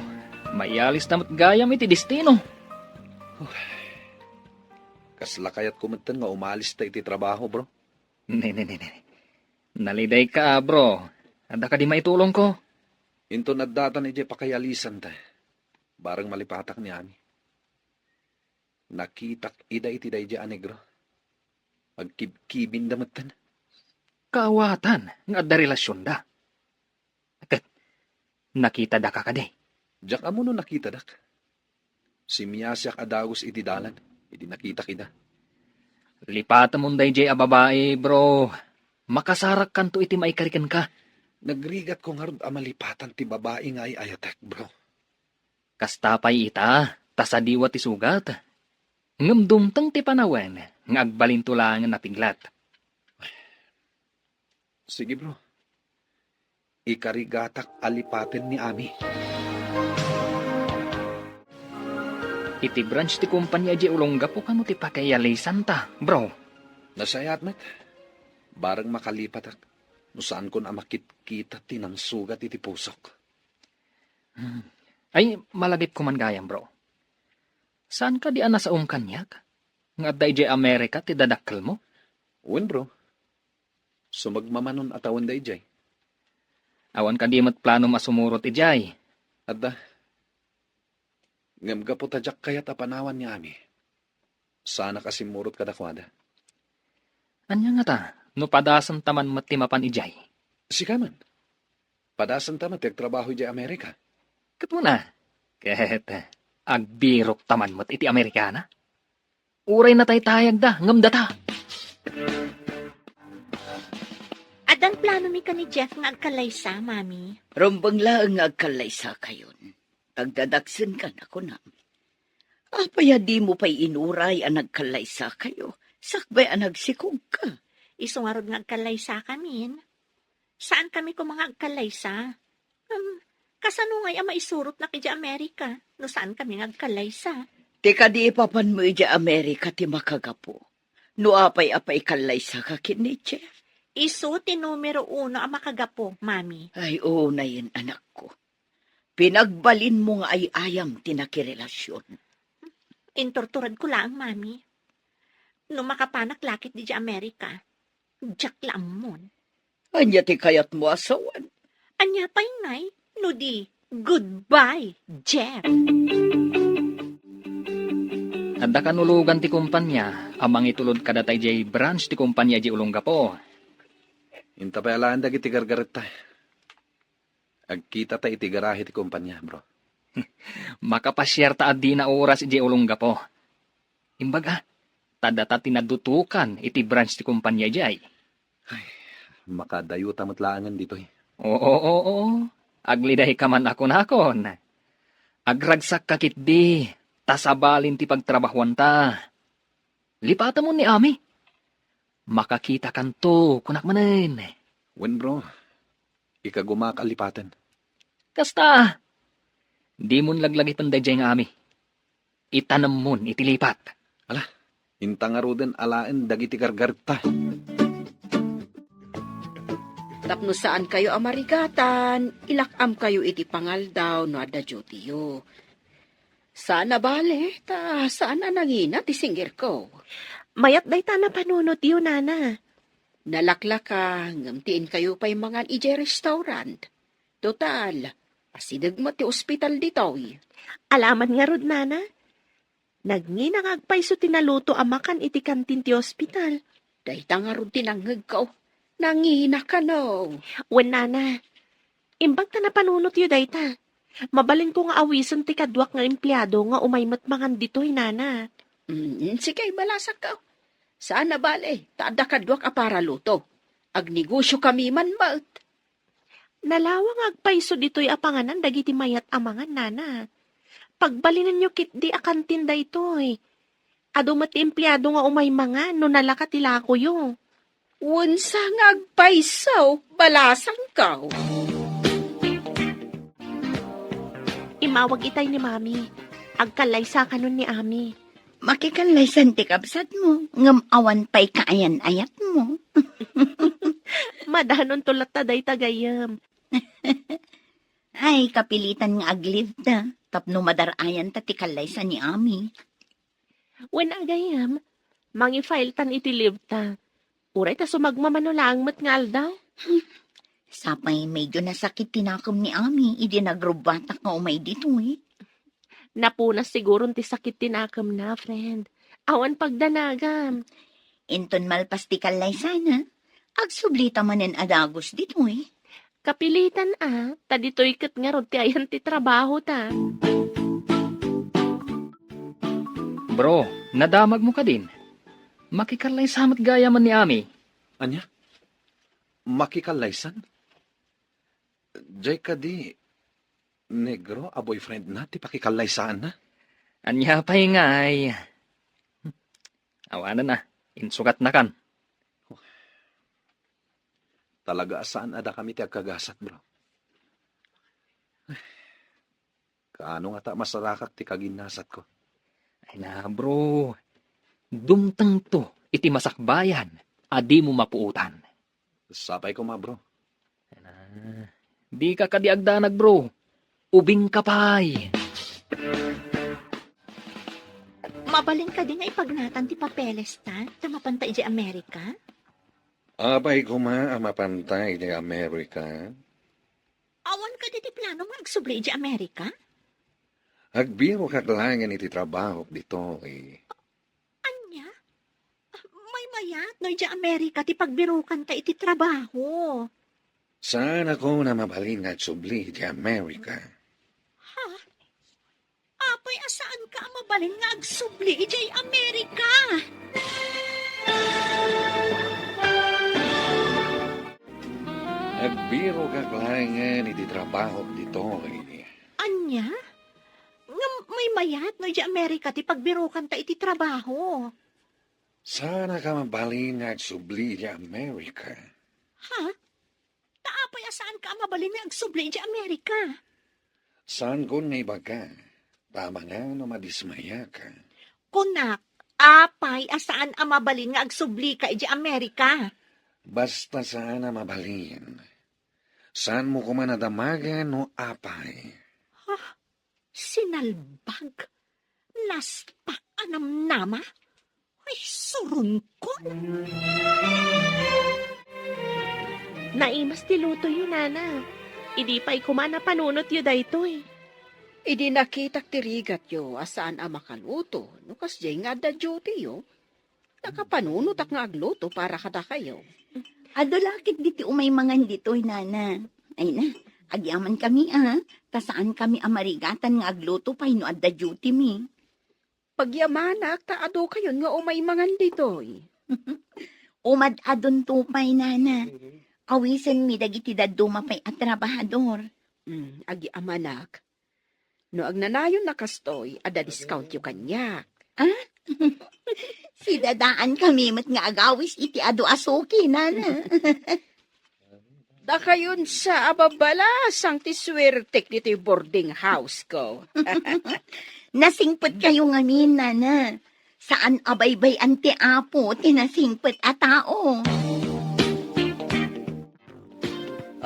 maialista met gayam iti destino. Kasla kayatko metten nga umalista iti trabaho, bro. Ne, ne, ne, ne. Nalidayka, bro. Adda kadi maitulongko? Inton addatan idiay pakaayalisanta, bareng malipatak ni Ami. Nakitak ida iti daydiay a negro. Agkibkibinda metten. Kaawatan nga adda relasionda. Ket nakitadaka kadi? Diak ammo no nakitadak. Simmiasiak a dagus iti dalan idi nakitak ida. Lipatemon daydiay a babai, bro. Makasarakkanto iti maikari kenka. Nagrigatko ngarud a malipatan ti babai nga ay-ayatek, bro. Kasta pay ita, ta sadiwa ti sugat. Ngem dumteng ti panawen nga agbalinto laengen a piglat. Sige, bro. Ikarigatak a lipaten ni Ami. Iti branch ti kumpania idiay Olongapo kano ti pakaayalisanta, bro? Nasayaat met. Bareng makalipatak no saankon a makitkita ti nangsugat iti pusok. Hmm. Ay, malagipko man gayam, bro. Saan kadi a nasaom kaniak nga adda idiay Amerika ti dadakkelmo? Wen, bro. Sumagmamanon a tawen daydiay. Awan kadi met planom a sumurot idiay? Adda. Ngem gapu ta diak kayat a panawan ni Ami, saanak a simmurot kadakuada. Ania ngata, no padasenta man met ti mapan idiay? Sika man. Padasenta met ti agtrabaho idiay Amerika. Ket kuna, ket agbirokta man met iti Amerikana? Uray nataytayagda, ngem data. Addan planomi ken ni Jeff nga agkallaysa, Mami. Rumbeng laeng nga agkallaysakayon. Agdadaksenkan a kunam. Apay a dimo pay inuray a nagkallaysakayo, sakbay a nagsikogka? Isu ngarud nga agkallaysakamin. Saankami koma nga agkallaysa. Hmm, kasano ngay a maisurotnak idiay Amerika no saankami nga agkallaysa? Ti kadi ipapanmo idiay Amerika ti makagapu no apay a paikallaysaka ken ni Jeff? Isu ti numero uno a makagapu, Mami. Ay, unayen, anakko. Pinagbalinmo nga ay-ayam ti nakirelasion. Inturturadko laeng, Mami. No makapanak la ketdi idiay Amerika, diak la ammon. Ania ti kayatmo a sawen? Ania pay ngay, no di, goodbye, Jeff! Adda kanulogan ti kompania a mangitulod kadata idiay branch ti kompania idiay Olongapo. Inta pay alaen dagiti gargaretta. Agkitata iti garahe ti kompania, bro. Makapasiarta a dina oras idiay Olongapo. Imbag a, ta data ti nadutokan iti branch ti kompania idiay. Ay, makadayota met laengen ditoy. Oo, oo, oo. Aglidayka man a kunakon. Agragsakka ketdi, ta sabalin ti pagtrabahoanta. Lipatemon ni Ami. Makakitakanto, kunak manen. Wen, bro. Ikagumak a lipaten. Kasta, dimon laglagipen daydiay nga Ami. Itanemmon iti lipat. Ala, inta ngaruden alaen dagiti gargaretta. Tapno saankayo a marigatan, ilak-amkayo iti pangaldaw no adda dutiyo. Saan a bale, ta saan a nangina ti singirko. Mayat dayta a napanunotyo, Nana. Nalaklaka, ngem diinkayo pay mangan idiay restaurant. Total, asideg met ti ospital ditoy. Alaman ngarud, Nana. Nangina nga agpayso ti naluto a makan iti kantin ti ospital. Dayta ngarud ti nangngegko. Nangina kano. Wen, Nana. Imbag ta napanunotyo dayta. Mabalinko nga awisen ti kaduak nga empleado nga umay met mangan ditoy, Nana. Mm, sige, balasakko. Saan a bale, ta adda kaduak a paraluto. Agnegosyokami man met. Nalawa nga agpayso ditoy a panganan dagiti mayat a mangan, Nana. Pagbalinenyo ketdi a kantin daytoy. Adu met ti empleado nga umay mangan no nalaka ti lakoyo. Wensa nga agpayso, balasangko. Immawag itay ni Mami. Agkallaysa kanon ni Ami. Makikallaysan ti kabsatmo, ngem awan pay kaayan-ayatmo. Madanonto latta dayta gayyem. Ay, kapilitan nga ag-leave ta, tapno madar-ayanta ti kallaysa ni Ami. Wen a gayyem, mangi-file tan iti leave ta. Uray ta sumagmamano laeng met nga aldaw. Sapay medyo nasakit ti nakem ni Ami idi nagrubbatak nga umay ditoy. Napunas siguron ti sakit ti nakemna, friend. Awan pagdanagam. Inton malpas ti kallaysana, agsublita manen a dagus ditoy. Kapilitan a, ta ditoy ket ngarud ti ayan ti trabaho ta. Bro, nadamagmo kadin? Makikallaysa met gayamen ni Ami. Ania? Makikallaysan? Jay kadi, negro a boyfriend na ti pakikallaysaanna? Ania pay ngay? Awanen a, insugatnakan. Talaga a saan a dakami ti agkagasat, bro. Kaano ngata masarakak ti kaginnasatko? Ay na, bro. Dumtengto iti masakbayan a dimo mapuotan. Sapay koma, bro. Ay na. Dika kadi agdanag, bro. Ubingka pay. Mabalin kadi nga ipagnatan ti papeles ta, ta mapanta idiay Amerika? Apay koma a mapanta idiay Amerika? Awan kadi ti plano nga agsubli idiay Amerika? Agbirokak laengen iti trabahok ditoy. Ania? Maymayat no idiay Amerika ti pagbirokanta iti trabaho. Saanakon a mabalin nga agsubli idiay Amerika. Ha? Apay a saanka a mabalin nga agsubli idiay Amerika? Agbirokak laengen iti trabahok ditoy. Ania? Ngem maymayat no idiay Amerika ti pagbirokanta iti trabaho. Saanaka mabalin nga agsubli idiay Amerika. Ha? Ta apay a saanka a mabalin nga agsubli idiay Amerika? Saankon nga ibaga, ta amangan no madismayaka. Kunak, apay a saan a mabalin nga agsublika idiay Amerika? Basta saan a mabalin. Saanmo koma a damagen no apay. Ha? Sinalbag? Naspak a namnama? Ay, suronkon! Naimas ti lutoyo, nana. Idi pay koma a panunotyo daytoy. Idi nakitak ti rigatyo a saan a makaluto, no kasdiay nga adda dutyo, nakapanunotak nga agluto para kadakayo. Adu la ketdi ti umay mangan ditoy, nana. Ay na, agyamankami a, ta saankami a marigatan nga agluto pay no adda dutymi. Pagyamanak ta adukayon nga umay mangan ditoy. Umad-adunto pay, nana. Awisenmi dagiti dadduma pay a trabahador. Mm, agyamanak. No agnanayon a kastoy, adda discountyo kaniak. Ah? Sidadaankami met nga agawis iti adu a suki, nana. Dakayon sa a babalasang ti suertek ditoy boarding house ko. Nasingpetkayo ngamin, nana. Saan a baybay-an ti Apo ti nasingpet a tao.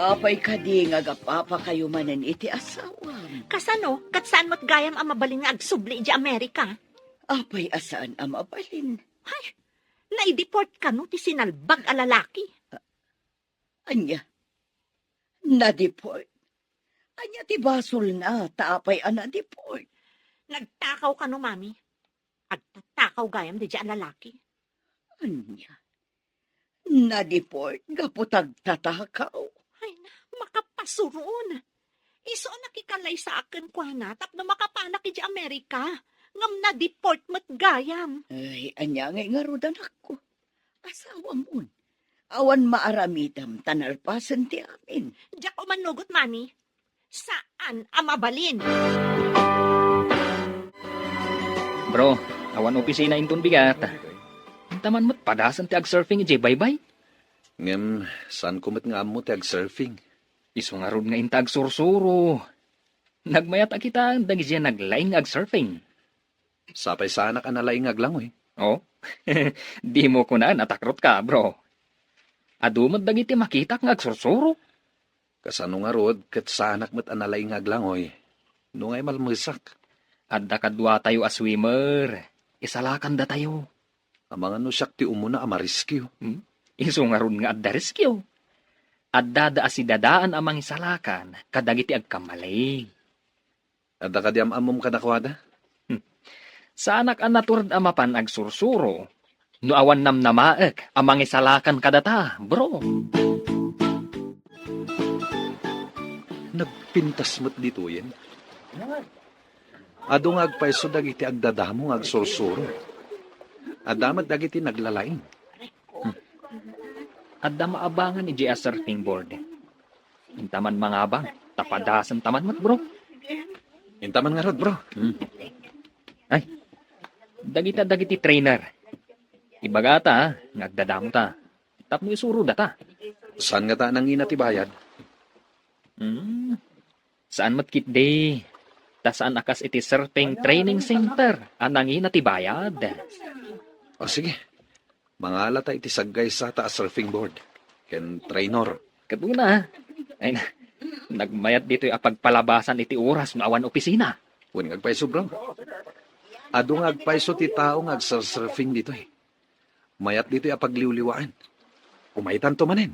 Apay kadi nga agapapakayo manen iti asawam? Kasano? Ket saan met gayam a mabalin nga agsubli idiay Amerika? Apay a saan a mabalin? Hay, naideport kano ti sinalbag a lalaki? Ania? Nadeport? Ania ti basolna ta apay a nadeport? Nagtakaw kano, Mami? Agtatakaw gayam daydiay a lalaki. Ania? Nadeport gapu ta agtatakaw? Ay, na, makapasuron. Isu a nakikallaysaaken kuana tapno makapanak idiay Amerika. Ngem nadeport met gayam. Ay, ania ngay ngarud, anakko? Asawamon. Awan maaramidam ta nalpasen ti amin. Diak umanugot, Mami. Saan a mabalin. Bro, Awan opisina inton bigat. Inta man met padasen ti agsurfing idiay baybay. Ngem, saanko met nga ammo ti agsurfing. Isu ngarud nga inta agsursuro. Nagmayat a kitaen dagidiay naglaing nga agsurfing. Sapay saanak a nalaing nga aglangoy. Oh? Dimo kunaan a takrotka, bro. Adu met dagiti makitak nga agsursuro. Kasano ngarud ket saanak met a nalaing nga aglangoy? No nga imalmesak. Adda kaduatayo a swimmer. Isalakandatayo. Amangan no siak ti umuna a mariskiw. Hmm? Isu ngarud nga adda riskiw. Addada a sidadaan a mangisalakan kadagiti agkamali. Adda kadi am-ammom kadakuada? Hmm. Saanak a natured a mapan agsursuro no awan namnamaek a mangisalakan kadata, bro. Nagpintas met ditoyen. Adu nga agpayso dagiti agdadamo nga agsursuro. Adda met dagiti naglalaing. Hmm. Adda maabangan idiay a surfing board. Inta man mangabang, ta padasenta man met, bro. Inta man ngarud, bro. Hmm. Ay, dagita dagiti trainer. Ibagata, ha, nga agdadamota. Tapno isurodata. Saan ngata a nangina ti bayad? Hmm. Saan met ketdi? Ta saan a kas iti surfing training center a nangina ti bayad. O, sige. Mangalata iti saggaysata a surfing board ken trainer. Ket una, ay na, nagmayat ditoy a pagpalabasan iti oras no awan opisina. Wen nga agpayso, bro. Adu nga agpayso ti tao nga agsursurfing ditoy. Mayat ditoy a pagliwliwaan. Umaytanto manen.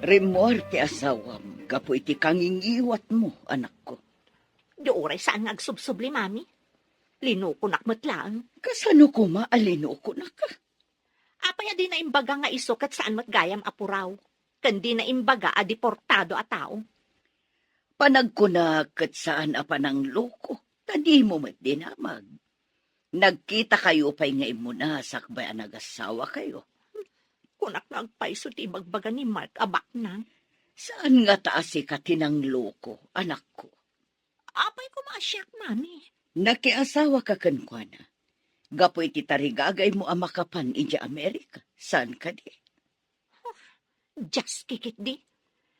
Rimmuar ti asawam gapu iti kangingiwatmo, anakko. Di uray saan nga agsubsubli, Mami. Linukonak met laeng. Kasano koma a linukonak? Apay a di naimbaga nga isu ket saan met gayam a puraw, ken di naimbaga a deportado a tao? Panagkunak ket saan a panangloko, ta dimo met dinamag. Nagkitakayo pay nga immuna sakbay a nagasawakayo. Kunak nga agpayso ti ibagbaga ni Mark a baknang. Saan ngata a sika ti nangloko, anakko? Apay koma a siak, Mami? Nakiasawaka kenkuana gapu iti tarigagaymo a makapan idiay Amerika, saan kadi? Dias kikitdi.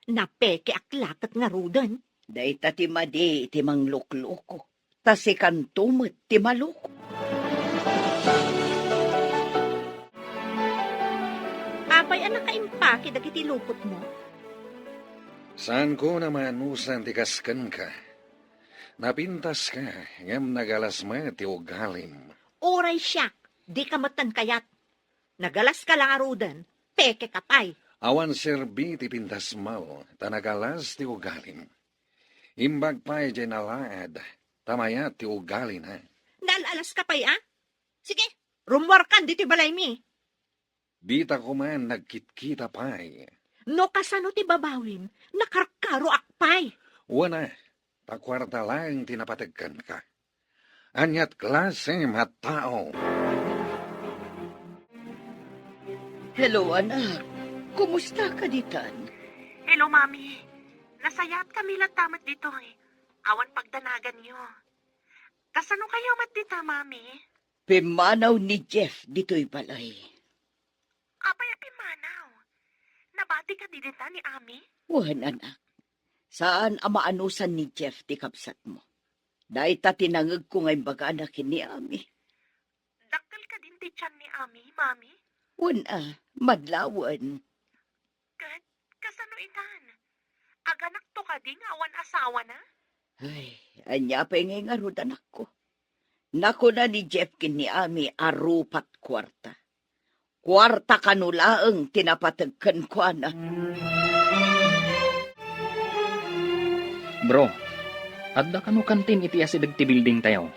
Napekeak la ket ngaruden. Dayta ti madi iti manglokloko, ta sikanto met ti maloko. Apay a nakaimpake dagiti lupotmo? Saanko a maanusan ti kas kenka. Napintaska, ngem nagalas met ti ugalim. Uray siak, dika met kayat. Nagalaska la ngaruden, pekeka pay. Awan serbi ti pintasmo, ta nagalas ti ugalim. Imbag pay diay nalaad, ta mayat ti ugalina. Naal-alaska pay, a? Sige, rummuarkan ditoy balaymi. Dita koma nagkitkita pay. No kasano ti babawim, nakarkaroak pay. Wen a, ta kuarta laeng ti napateg kenka. Aniat klasem a tao? Hello, anak. Kumusta ka ditan? Hello, Mami. Nasayaat kami latta met ditoy. Awan pagdanaganyo. Kasano kayo met dita, Mami? Pimmanaw ni Jeff ditoy balay. Apay a pimmanaw? Nabati kadi dita ni Ami? Wen, anak. Saan a maanusan ni Jeff ti kabsatmo. Dayta ti nangegko nga imbagana ken ni Ami. Dakkel kadin ti tian ni Ami, Mami? Wen a, madlawen. Ket kasano itan? Aganakto kadi nga awan asawana? Ay, ania pay ngay ngarud, anakko? Nakuna ni Jeff ken ni Ami a rupat kuarta. Kuarta kano laeng ti napateg kenkuana. Bro, adda kano kantin iti asideg ti building tayo?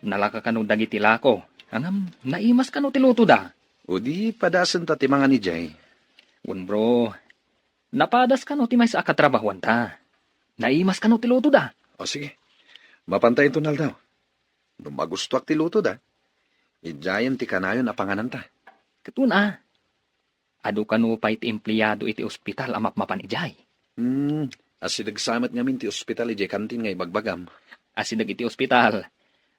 Nalaka kano dagiti lako, ngem naimas kano ti lutoda? O di padasenta ti mangan idiay. Wen, bro, napadas kano ti maysa a katrabahuanta. Naimas kano ti lutoda. O sige, mapanta inton aldaw. No magustoak ti lutoda, idiayen ti kanayon a pangananta. Ket wen a, adu kano pay ti empleado iti ospital a mapmapan idiay? Hmm, Asideg sa met ngamin ti ospital idiay kantin nga ibagbagam. Asideg iti ospital.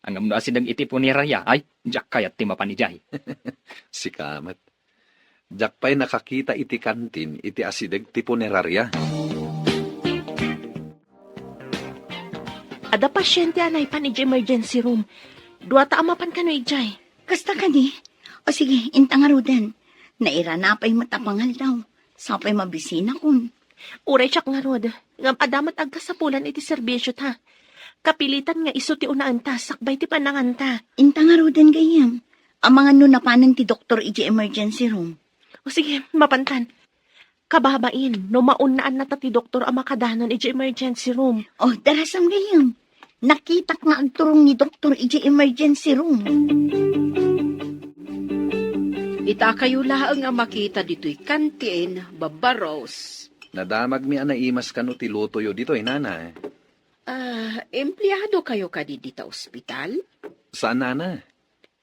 Ngem no asideg iti punerarya, ay, diak kayat ti mapan idiay. Sika met. Diak pay nakakita iti kantin iti asideg ti punerarya. Adda pasiente a naipan idiay emergency room. Duata a mapan kano idiay. Kasta kadi? O sige, inta ngaruden. Nairana pay met a pangaldaw. Sa pay mabisinakon. Uray siak ngarud, ngem adda met agkasapulan iti serbisyota. Kapilitan nga isu ti unaenta, sakbay ti pananganta. Inta ngaruden gayyem. Amangan no napanen ti doktor iti emergency room. O sige, mapantan. Kababain, no maunnaannata ti doktor a makadanon iti emergency room. O, darasam gayyem. Nakitak nga agturong ni doktor iti emergency room. Ita kayo laeng a makita ditoy kantin, Babbaros. Nadamagmi a naimas kano ti lutoyo ditoy, nana. Ah, empleado kayo kadi dita ospital? Saan, nana.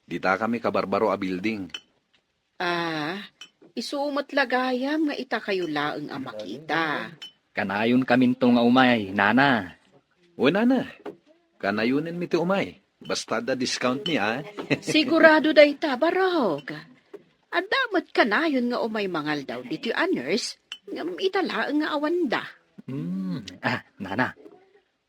Dita kami kabarbaro a building. Ah, isu met la gayam nga ita kayo laeng a makita. Kanayon kaminto nga umay, nana. O, nana. Kanayonenmi ti umay. Basta adda discount mi, a. Sigurado dayta, Barok. Adda met kanayon nga umay mangaldaw ditoy a nurse, ngem ita laeng nga awanda. Hmm. Ah, nana.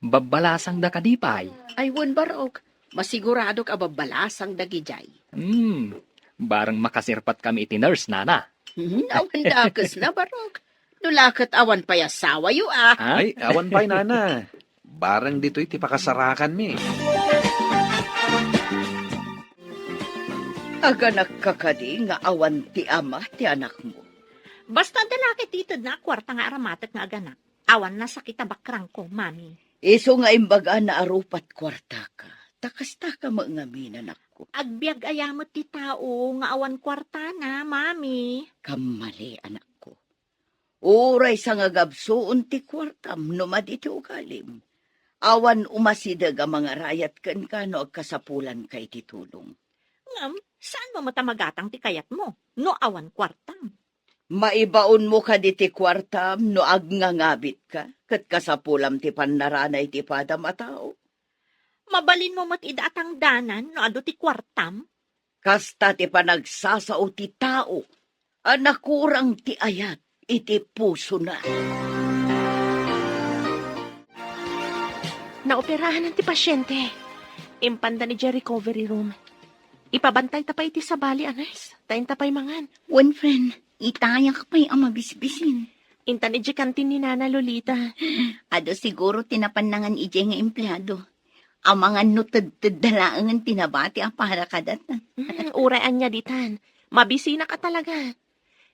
Babbalasangda kadi pay? Ay, wen, Barok. Masiguradok a babbalasang dagidiay. Hmm. Bareng makasirpat kami iti nurse, nana. Hmm, awan dakes na, Barok. No la ket awan pay asawayo, a. Ha? Ay, awan pay, nana. Bareng ditoy ti pakasarakanmi. Aganakka kadi nga awan ti ama ti anakmo? Basta adda la ket itedna a kuarta nga aramatek nga aganak. Awan nasakit a bakrangko, Mami. Isu nga imbagana a rupat kuartaka, ta kastaka met ngamin, anakko. Agbiag aya met ti tao nga awan kuartana, Mami. Kammali, anakko. Uray sangagabsuon ti kuartam no madi ti ugalim. Awan umasideg a mangarayat kenka no agkasapulanka iti tulong. Ngem, saanmo met a magatang ti kayatmo no awan kuartam? Maibaonmo kadi ti kuartam no agngangabitka ket kasapulam ti pannaranay ti padam a tao? Mabalinmo met ida a tangdanan no adu ti kuartam? Kasta ti panagsasao ti tao a nakurang ti ayat iti pusona. Naoperahan ti pasiente. Impandan idiay recovery room. Ipabantayta pay iti sabali a nurse, ta inta pay mangan. Wen, friend, itayak pay a mabisbisin. Intan idiay kantin ni Nana Lolita. Adu siguro ti napannangan idiay nga empleado. Amangan no tedtedda laengen ti nabati a para kadata. Hmm, uray ania ditan. Mabisinak a talaga.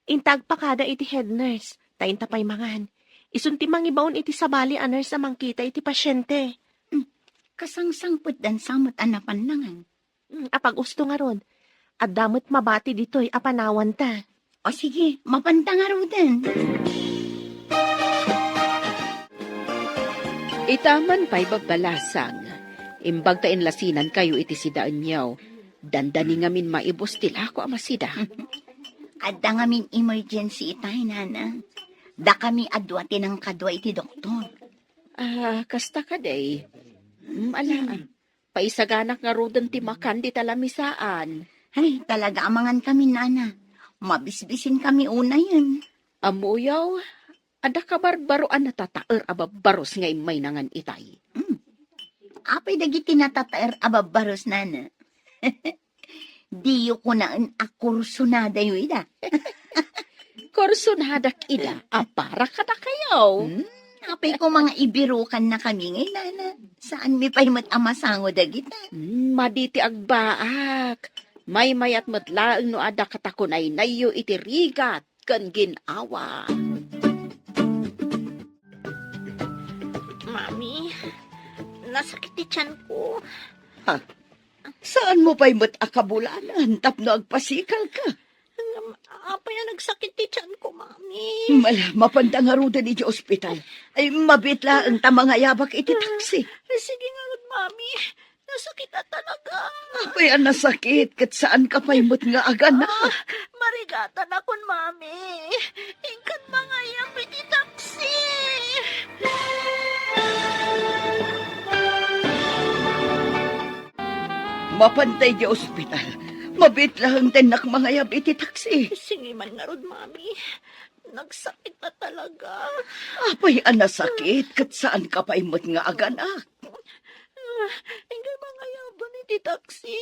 Inta agpakada iti head nurse, ta inta pay mangan. Isun ti mangibaon iti sabali a nurse a mangkita iti pasiente. Hmm, kasangsangpetdan sa met a napannangan. Hmm, apag-usto ngarud, adda met mabati ditoy a panawanta. O sige, mapanta ngaruden. Ita man pay babbalasang, imbag ta inlasinankayo iti sidaenyo, dandani ngamin maibus ti lako a masida. Adda ngamin emergency itay, nana. Dakami a dua ti nangkadua iti doktor. Ah, kasta kadi. Mm, ala. Paisaganak ngaruden ti makan dita lamisaan. Ay, talaga a mangankami, nana. Mabisbisinkami unayen. Ammoyo, adda kabarbaro a natataer a babbaros nga immay nangan itay. Hmm. Apay dagiti natataer a babbaros, nana? Diyo kunaen a kursonadayo ida. Kursonadak ida a para kadakayo. Hmm, apay ko mga ibirukannakami ngay, nana. Saanmi pay met a masango dagita. Hmm, madi ti agbaak. Maymayat met laeng no adda katakunaynayyo iti rigat ken gin-awa. Mami, nasakit ti tiyanko. Ha? Saanmo pay met a kabulanan tapno agpasikalka? Ngem, apay a nagsakit ti tiyanko, Mami? Mala, mapanta ngaruden iti ospital. Ay, mabiit laeng ta mangayabak iti taksi. Ay, sige ngarud, Mami. Nasakit a talaga. Apay a nasakit, ket saanka pay met nga aganak. Ah, marigatanakon, Mami. Inkan mangayab iti taksi. Mapantay di ospital. Mabiit laeng ta innak mangayab iti taksi. Sige man ngarud, Mami. Nagsakit na talaga. Apay a nasakit, ket saan ka pay met nga aganak? Ah, inggay mangayaban iti taksi.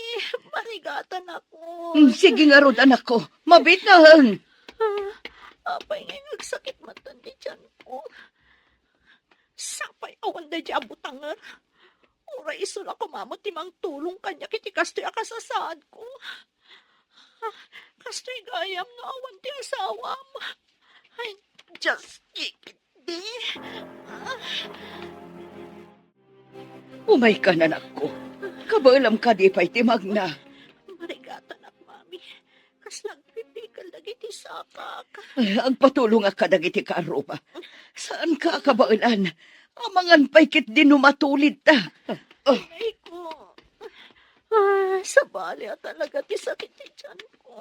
Marigatan ako. Mm, sige ngarud, anakko. Mabiit laeng. Ah, apay nga nagsakit met ti tiyan ko. Sapay awan daydi a butanger. Uray isu la koma met ti mangtulong kaniak iti kastoy a kasasaadko. Kastoy gayam no awan ti asawam. Ay, Dios, ikit di. Umaykan, anakko. Kabaelam kadi pay ti magna. Marigatanak, Mami. Kasla agpipikil dagiti sakak. Ay, agpatulongak kadagiti kaarrubak. Saanka a kabaelan. Amangan pay ketdi no matulidta. Ah. Ay ko. Ah, sabali a talaga ti sakit ti tiyan ko.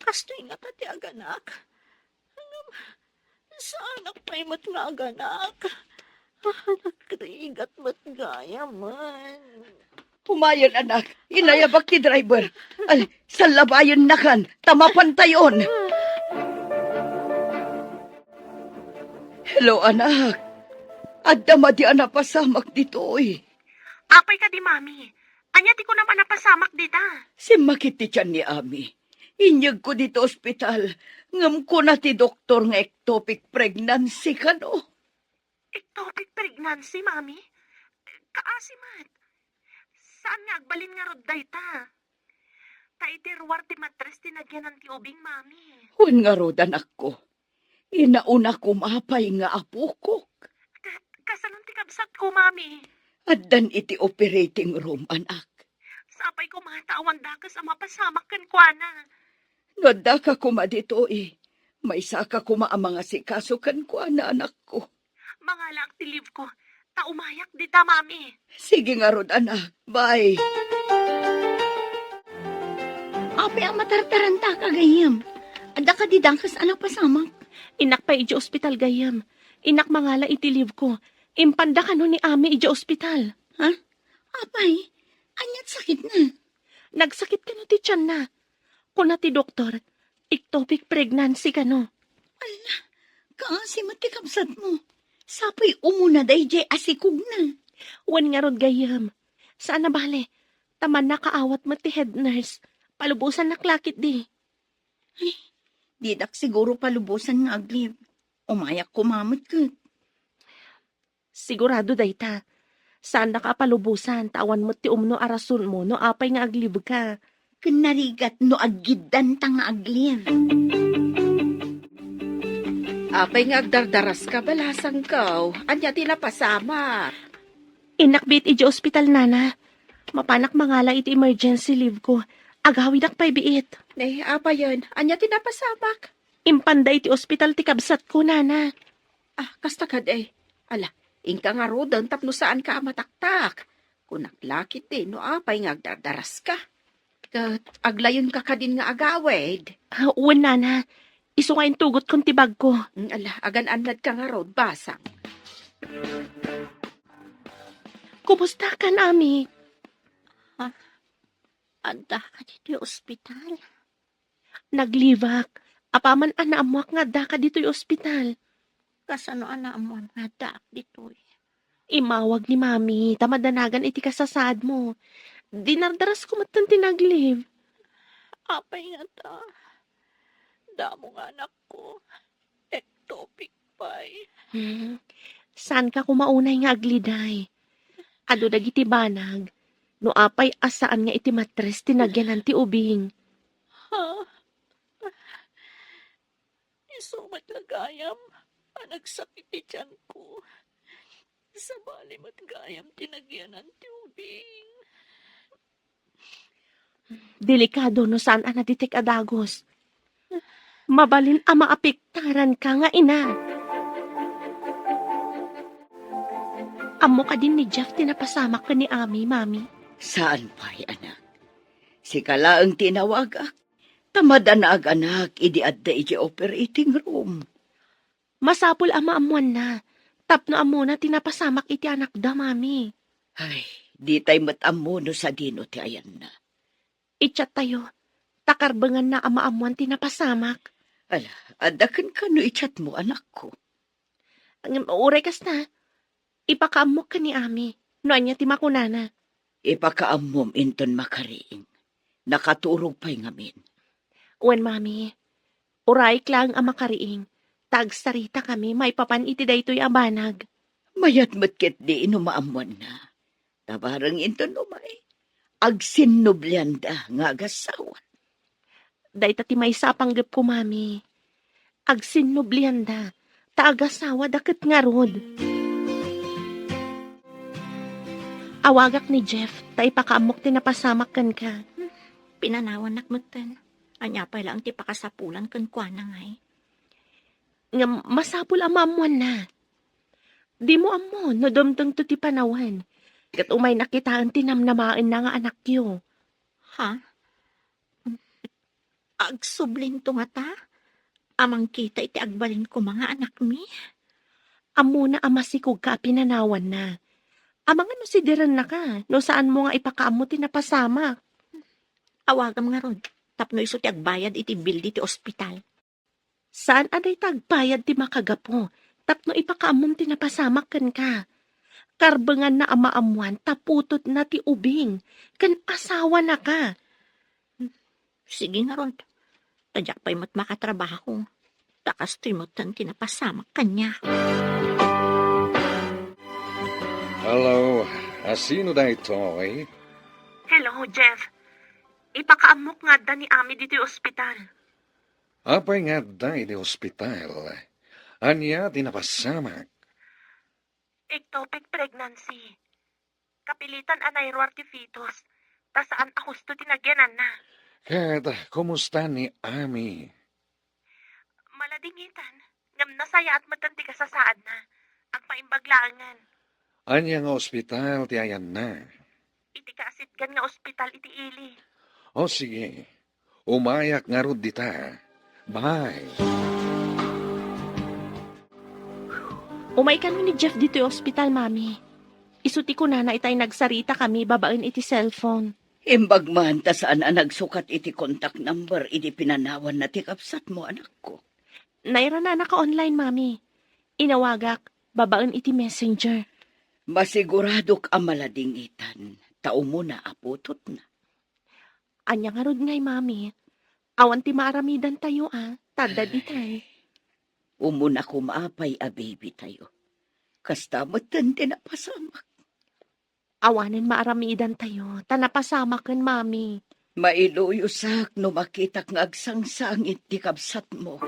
Kastoy ngata ti aganak. Ngem, saanak pay met nga aganak. Ah, nagrigat met gayamen. Umayen, anak. Inayabak ti driver. Ay, sallabayennakan, ta mapantayon. Hello, anak. Adda madi a napasamak ditoy. Apay kadi, Mami? Ania ti kunam a napasamak dita? Simmakit ti tiyan ni Ami. Inyegko dita ospital, ngem kuna ti doktor nga ectopic pregnancy kano. Ectopic pregnancy, Mami? Kaasi met. Saan nga agbalin ngarud dayta? Ta iti ruar ti matres ti nagyanan ti ubing, Mami. Wen ngarud, anakko. Inauna koma pay nga apokok. Ka-, kasano ti kabsatko, Mami? Addan iti operating room, anak. Sapay koma ta awan dakes a mapasamak kenkuana. No addaka koma ditoy, maysaka koma a mangasikaso kenkuana, anakko. Mangalaak ti leave ko, ta umayak dita, Mami. Sige ngarud, anak. Bye. Apay a matartarantaka, gayyem? Adda kadi dakes a napasamak? Innak pay idiay ospital, gayyem. Innak mangala iti leave ko. Impanda kano ni Ami idiay ospital. Ha? Apay, ania't sakitna? Nagsakit kano ti tianna. Kuna ti doktor, ectopic pregnancy kano. Ala, kaasi met ti kabsatmo. Sapay umuna daydiay a sikogna. Wen ngarud, gayyem. Saan a bale, ta mannakaawat met ti head nurse. Palubosannak la ketdi. Ay, didak siguro palubosan nga ag-leave. Umayak koma met ket. Sigurado dayta. Saandaka a palubosan, ta awan met ti umno a rasonmo no apay nga ag-leave ka. Ken narigat no aggiddanta nga ag-leave. Apay nga agdardaraska, balasangko? Ania ti napasamak? Innak biit idiay ospital, nana. Mapanak mangala iti emergency leave ko. Agawidak pay biit. Ne, apayen? Ania ti napasamak? Impanda iti ospital ti kabsatko, nana. Ah, kasta kadi. Ala, inka ngaruden tapno saanka a mataktak. Kunak la ketdi no apay nga agdardaraska. Ket aglayonka kadin nga agawid? Ah, wen, nana. Isu nga intugotkon ti bagko. Mm, ala, agan-annadka ngarud, basang. Kumustakan, Ami? Ah, addaka ditoy ospital? Nag-leave-ak. Apaman a naammoak nga addaka ditoy ospital. Kasano a naammoam nga addaak ditoy? Immawag ni Mami, ta madanagan iti kasasaadmo. Dinardarasko metten ti nag-leave. Apay ngata? Damo nga anakko. Ectopic pay. Hmm. Saanka koma unay nga agliday? Adu dagiti banag, no apay a saan nga iti matres ti nagyanan ti ubing. Ha? Isu met la gayam a nagsakit ti tianko. Sabali met gayam ti nagyanan ti ubing. Delikado no saan a naditek a dagus. Mabalin a maapektaranka nga ina. Ammo kadin ni Jeff ti napasamak ken ni Ami, Mami? Saan pay, anak. Sika laeng ti inawagak. Ta madanaganak idi adda iti operating room. Masapul a maammoanna, tapno ammona ti napasamak iti anakda, Mami. Ay, Ditay met ammo no sadino ti ayanna. I-chat tayo, ta karbenganna a maammoan ti napasamak. Ala, adda kenka no i-chat mo, anakko. Ngem uray kasta, ipakaammok ken ni Ami no ania ti makunana. Ipakaammom inton makariing. Nakaturog pay ngamin. Wen, Mami, urayek laeng a makariing, ta agsaritakami maipapan iti daytoy a banag. Mayat met ketdi no maammoanna. Ta bareng inton umay, agsinnublianda nga agasawa. Dayta ti maysa a panggepko, Mami. Agsinnublianda, ta agasawada ket ngarud. Awagak ni Jeff, ta ipakaammok ti napasamak kenka. Pinanawannak metten. Ania pay laeng ti pakasapulan kenkuana ngay? Ngem masapul a maammoanna. Dimo ammo no dumtengto ti panawen, ket umayna kitaen ti namnamaenna nga anakyo. Ha? Agsublinto ngata a mangkita iti agbalin koma nga anakmi? Ammona a masikogka a pinanawanna. Amangan no sidirennaka no saanmo nga ipakaammo ti napasamak. Awagam ngarud tapno isu ti agbayad iti bill diti ospital. Saan a dayta agbayad ti makagapu tapno ipakaammom ti napasamak kenka. Karbenganna a maammoan ta putotna ti ubing ken asawanaka. Sige ngarud, ta diak pay met makatrabaho. Ta kastoy metten ti napasamak kaniak. Hello, a sino daytoy? Hello, Jeff. Ipakaammok nga adda ni Ami ditoy ospital. Apay nga adda iti ospital? Ania ti napasamak? Ectopic pregnancy. Kapilitan a nairuar ti fetus, ta saan a husto ti nagyananna. Ket kumusta ni Ami? Maladingitan, ngem nasayaat metten ti kasasaadna. Agpaimbag laengen. Ania nga ospital ti ayanna? Iti kaasitgan nga ospital iti ili. O sige, umayak ngarud dita. Bye. Umay kano ni Jeff ditoy ospital, Mami. Isu ti kunana itay nagsaritakami babaen iti cellphone. Imbag man ta saan a nagsukat iti contact number idi pinanawanna ti kabsatmo, anakko. Nairana a naka-online, Mami. Inawagak babaen iti messenger. Masiguradok a maladingitan ta umuna a putotna. Ania ngarud ngay, Mami? Awan ti maaramidantayo a, ta adda ditay. Umuna koma pay a baby tayo. Kasta metten ti napasamak. Awanen maaramidantayo, ta napasamaken, Mami. Mailuyosak no makitak nga agsangsangit ti kabsatmo.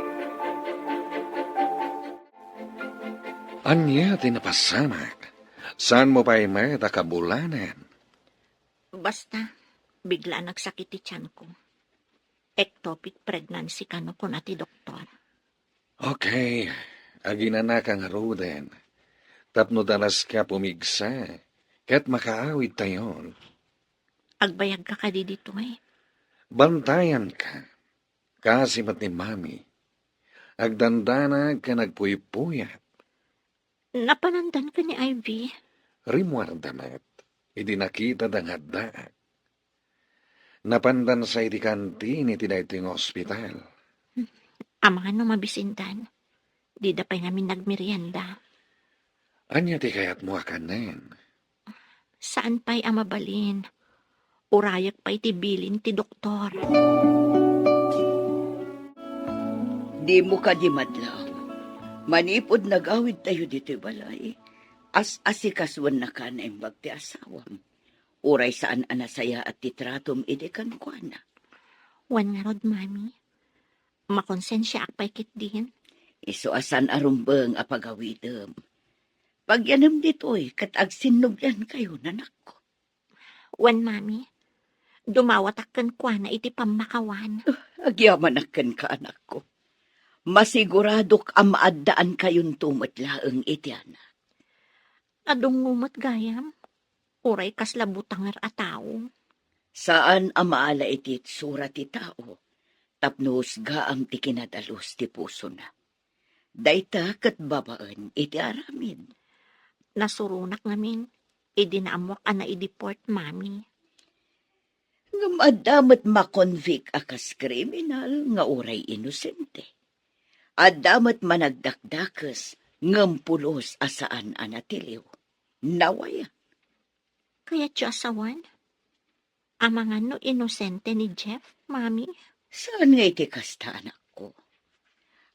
Ania ti napasamak? Saanmo pay met a kabulanen? Basta, bigla a nagsakit ti tiyanko. Ectopic pregnancy kano kuna ti doktor. Okay, aginanaka ngaruden. Tapno dalaska pumigsa, ket makaawidtayon. Agbayagka kadi ditoy? Bantayanka. Kaasi met ni Mami. Agdandanag ken agpuypuyat. Napanandan ken ni Ivy? Rimmuarda met, idi nakitada nga addaak. Napandansa iti kantin iti daytoy nga ospital. Amangan no mabisindan. Dida pay ngamin nagmerienda. Ania ti kayatmo a kanen? Saan pay a mabalin. Urayek pay ti bilin ti doktor. Dimo kadi madlaw. Manipud nagawidtayo ditoy balay, as-asikasuennaka naimbag ti asawam. Uray saan a nasayaat ti tratom idi kenkuana. Wen ngarud, Mami. Makonsensiaak pay ketdin. Isu a saan a rumbeng a pagawidem. Pagyanem ditoy ket agsinnubliankayo, nanakko. Wen, Mami. Dumawatak kenkuana iti pammakawan. Agyamanak kenka, anakko. Masiguradok a maaddaankayon met laeng iti anak. Adungngo met gayam. Uray kasla butanger a tao. Saan a maala iti itsura ti tao tapno husgaam ti kinadalus ti pusona. Dayta ket babaen iti aramid. Nasuronak ngamin, idi naammoak a naideport, Mami. Ngem adda met makonvict a kas kriminal nga uray inosente. Adda met managdakdakes ngem pulos a saan a natiliw. Nawayan. Kayatyo a sawen? Amangan no inosente ni Jeff, Mami? Saan nga iti kasta, anakko.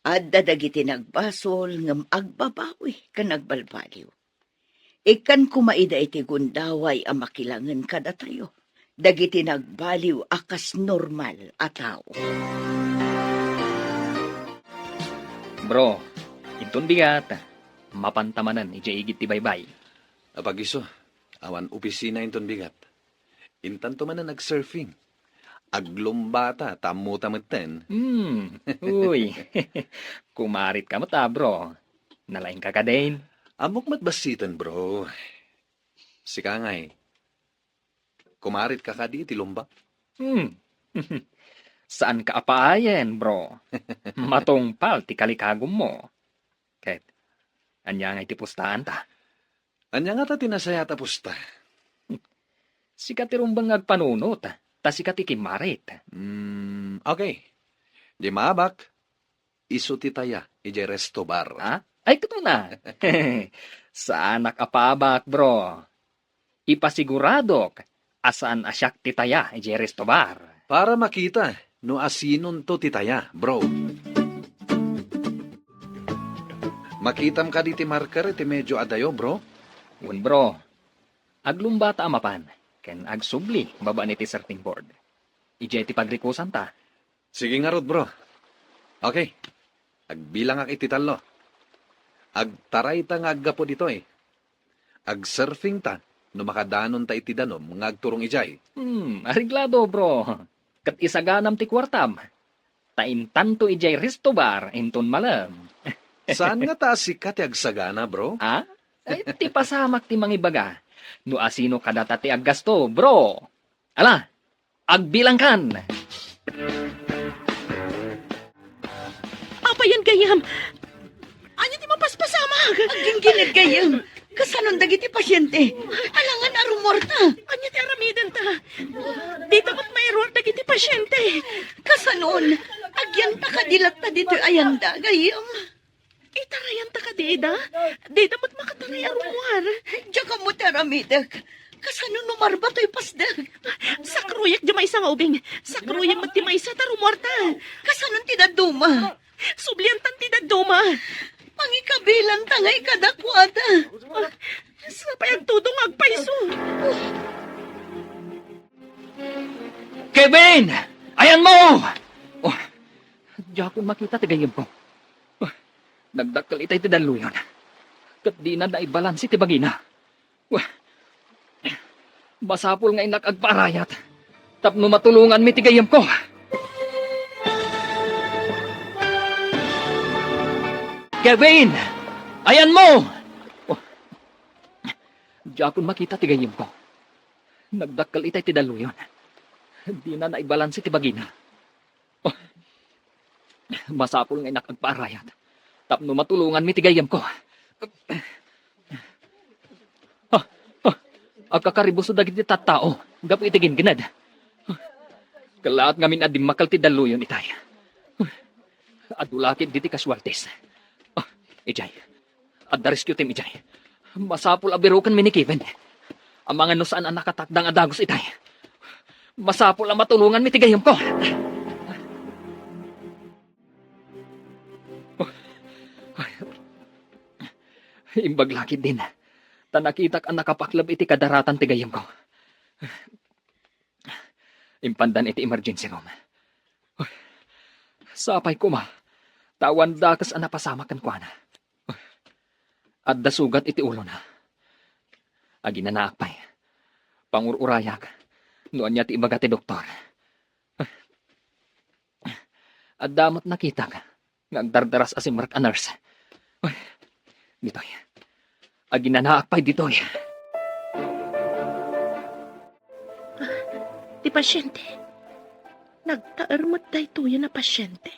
Adda dagiti nagbasol ngem agbabawi ken agbalbaliw. Ikkan koma ida iti gundaway a makilangen kadatayo, dagiti nagbaliw a kas normal a tao. Bro, inton bigat, mapanta manen idiay igid ti baybay. Apagiso, awan opisina inton bigat. Intanto manen agsurfing. Aglumbata, ta ammota metten. Hmm, uy. Kumaritka met a, bro. Nalaingka kadin? Ammok met bassiten, bro. Sika ngay, kumaritka kadi iti lumba? Hmm. Saanka a paayen, bro. Matungpal ti kalikagummo. Ket, ania ngay ti pustaanta? Ania ngata ti nasayaat a pusta? Sika ti rumbeng nga agpanunot, ta sika ti kimmarit. Hmm, okay. Di maabak, isu ti taya idiay resto bar. Ha? Ay, ket una. Saanak a paabak, bro. Ipasiguradok a saan a siak ti taya idiay resto bar. Para makita no asinonto ti taya, bro. Makitam kadi ti marker iti medio adayo, bro? Wen, bro. Aglumbata a mapan, ken agsubli babaen iti surfing board. Idiay ti pagrikosanta. Sige ngarud, bro. Okay. Agbilangak iti tallo. Agtarayta nga aggapu ditoy. Agsurfingta no makadanonta iti danum nga agturong idiay. Hmm, areglado, bro. Ket isaganam ti kuartam. Ta intanto idiay resto bar inton malem. Saan ngata a sika ti agsagana, bro? Ha? Ay, ti pasamak ti mangibaga. No asino kadata ti aggasto, bro. Ala, agbilangkan! Apayen, gayyem. Ania ti mapaspasamak? Agginggined, gayyem. Kasanon dagiti pasiente? Alangan a rumuarta. Ania ti aramidenta? Dita met mairruar dagiti pasiente. Kasanon? Agyanta kadi latta ditoy ayanda, gayyem. Itarayanta kadi ida? Dida met makataray a rumuar. Diak ammo ti aramidek. Kasano no marba toy pasdek? Sakroyek diay maysa nga ubing. Sakroyek met ti maysa ta rumuarta. Kasanon ti dadduma? Subliantan ti dadduma. Pangikabilanta ngay kadakuada. Sapay agtudong nga agpayso. Kevin! Ayanmo! Oh, diakon makita ti gayyemko. Oh, nagdakkel itay ti dalluyon. Ket dina naibalansi ti bagina. Oh, masapul nga innak agpaarayat tapno matulonganmi ti gayyemko. Kevin! Ayanmo! Oh, diakon makita ti gayyemko. Nagdakkel itay ti dalluyon. Dina naibalansi ti bagina. Oh, masapul nga innak agpaarayat tapno matulonganmi ti gayyemko. Ah, ah, agkakaribuso dagiti tattao gapu iti ginggined. Kellaat ngamin a dimmakkel ti dalluyon itay. Adu la ketdi ti casualties. Ah, idiay. Adda rescue team idiay. Masapul a birokenmi ni Kevin. Amangan no saan a nakatakdang a dagus itay. Masapul a matulonganmi ti gayyemko. Imbag la ketdin ta nakitak a nakapakleb iti kadaratan ti gayyemko. Impandan iti emergency room. Uy, sapay koma, ta awan dakes a napasamak kenkuana. Uy, adda sugat iti ulona. Aginanaak pay. Pangur-urayak no ania ti ibaga ti doktor. Uy, adda met nakitak nga agdardaras a simrek a nurse. Uy, ditoy. Aginanaak pay ditoy. Ah, ti pasiente. Nagtaer met daytoyen a pasiente.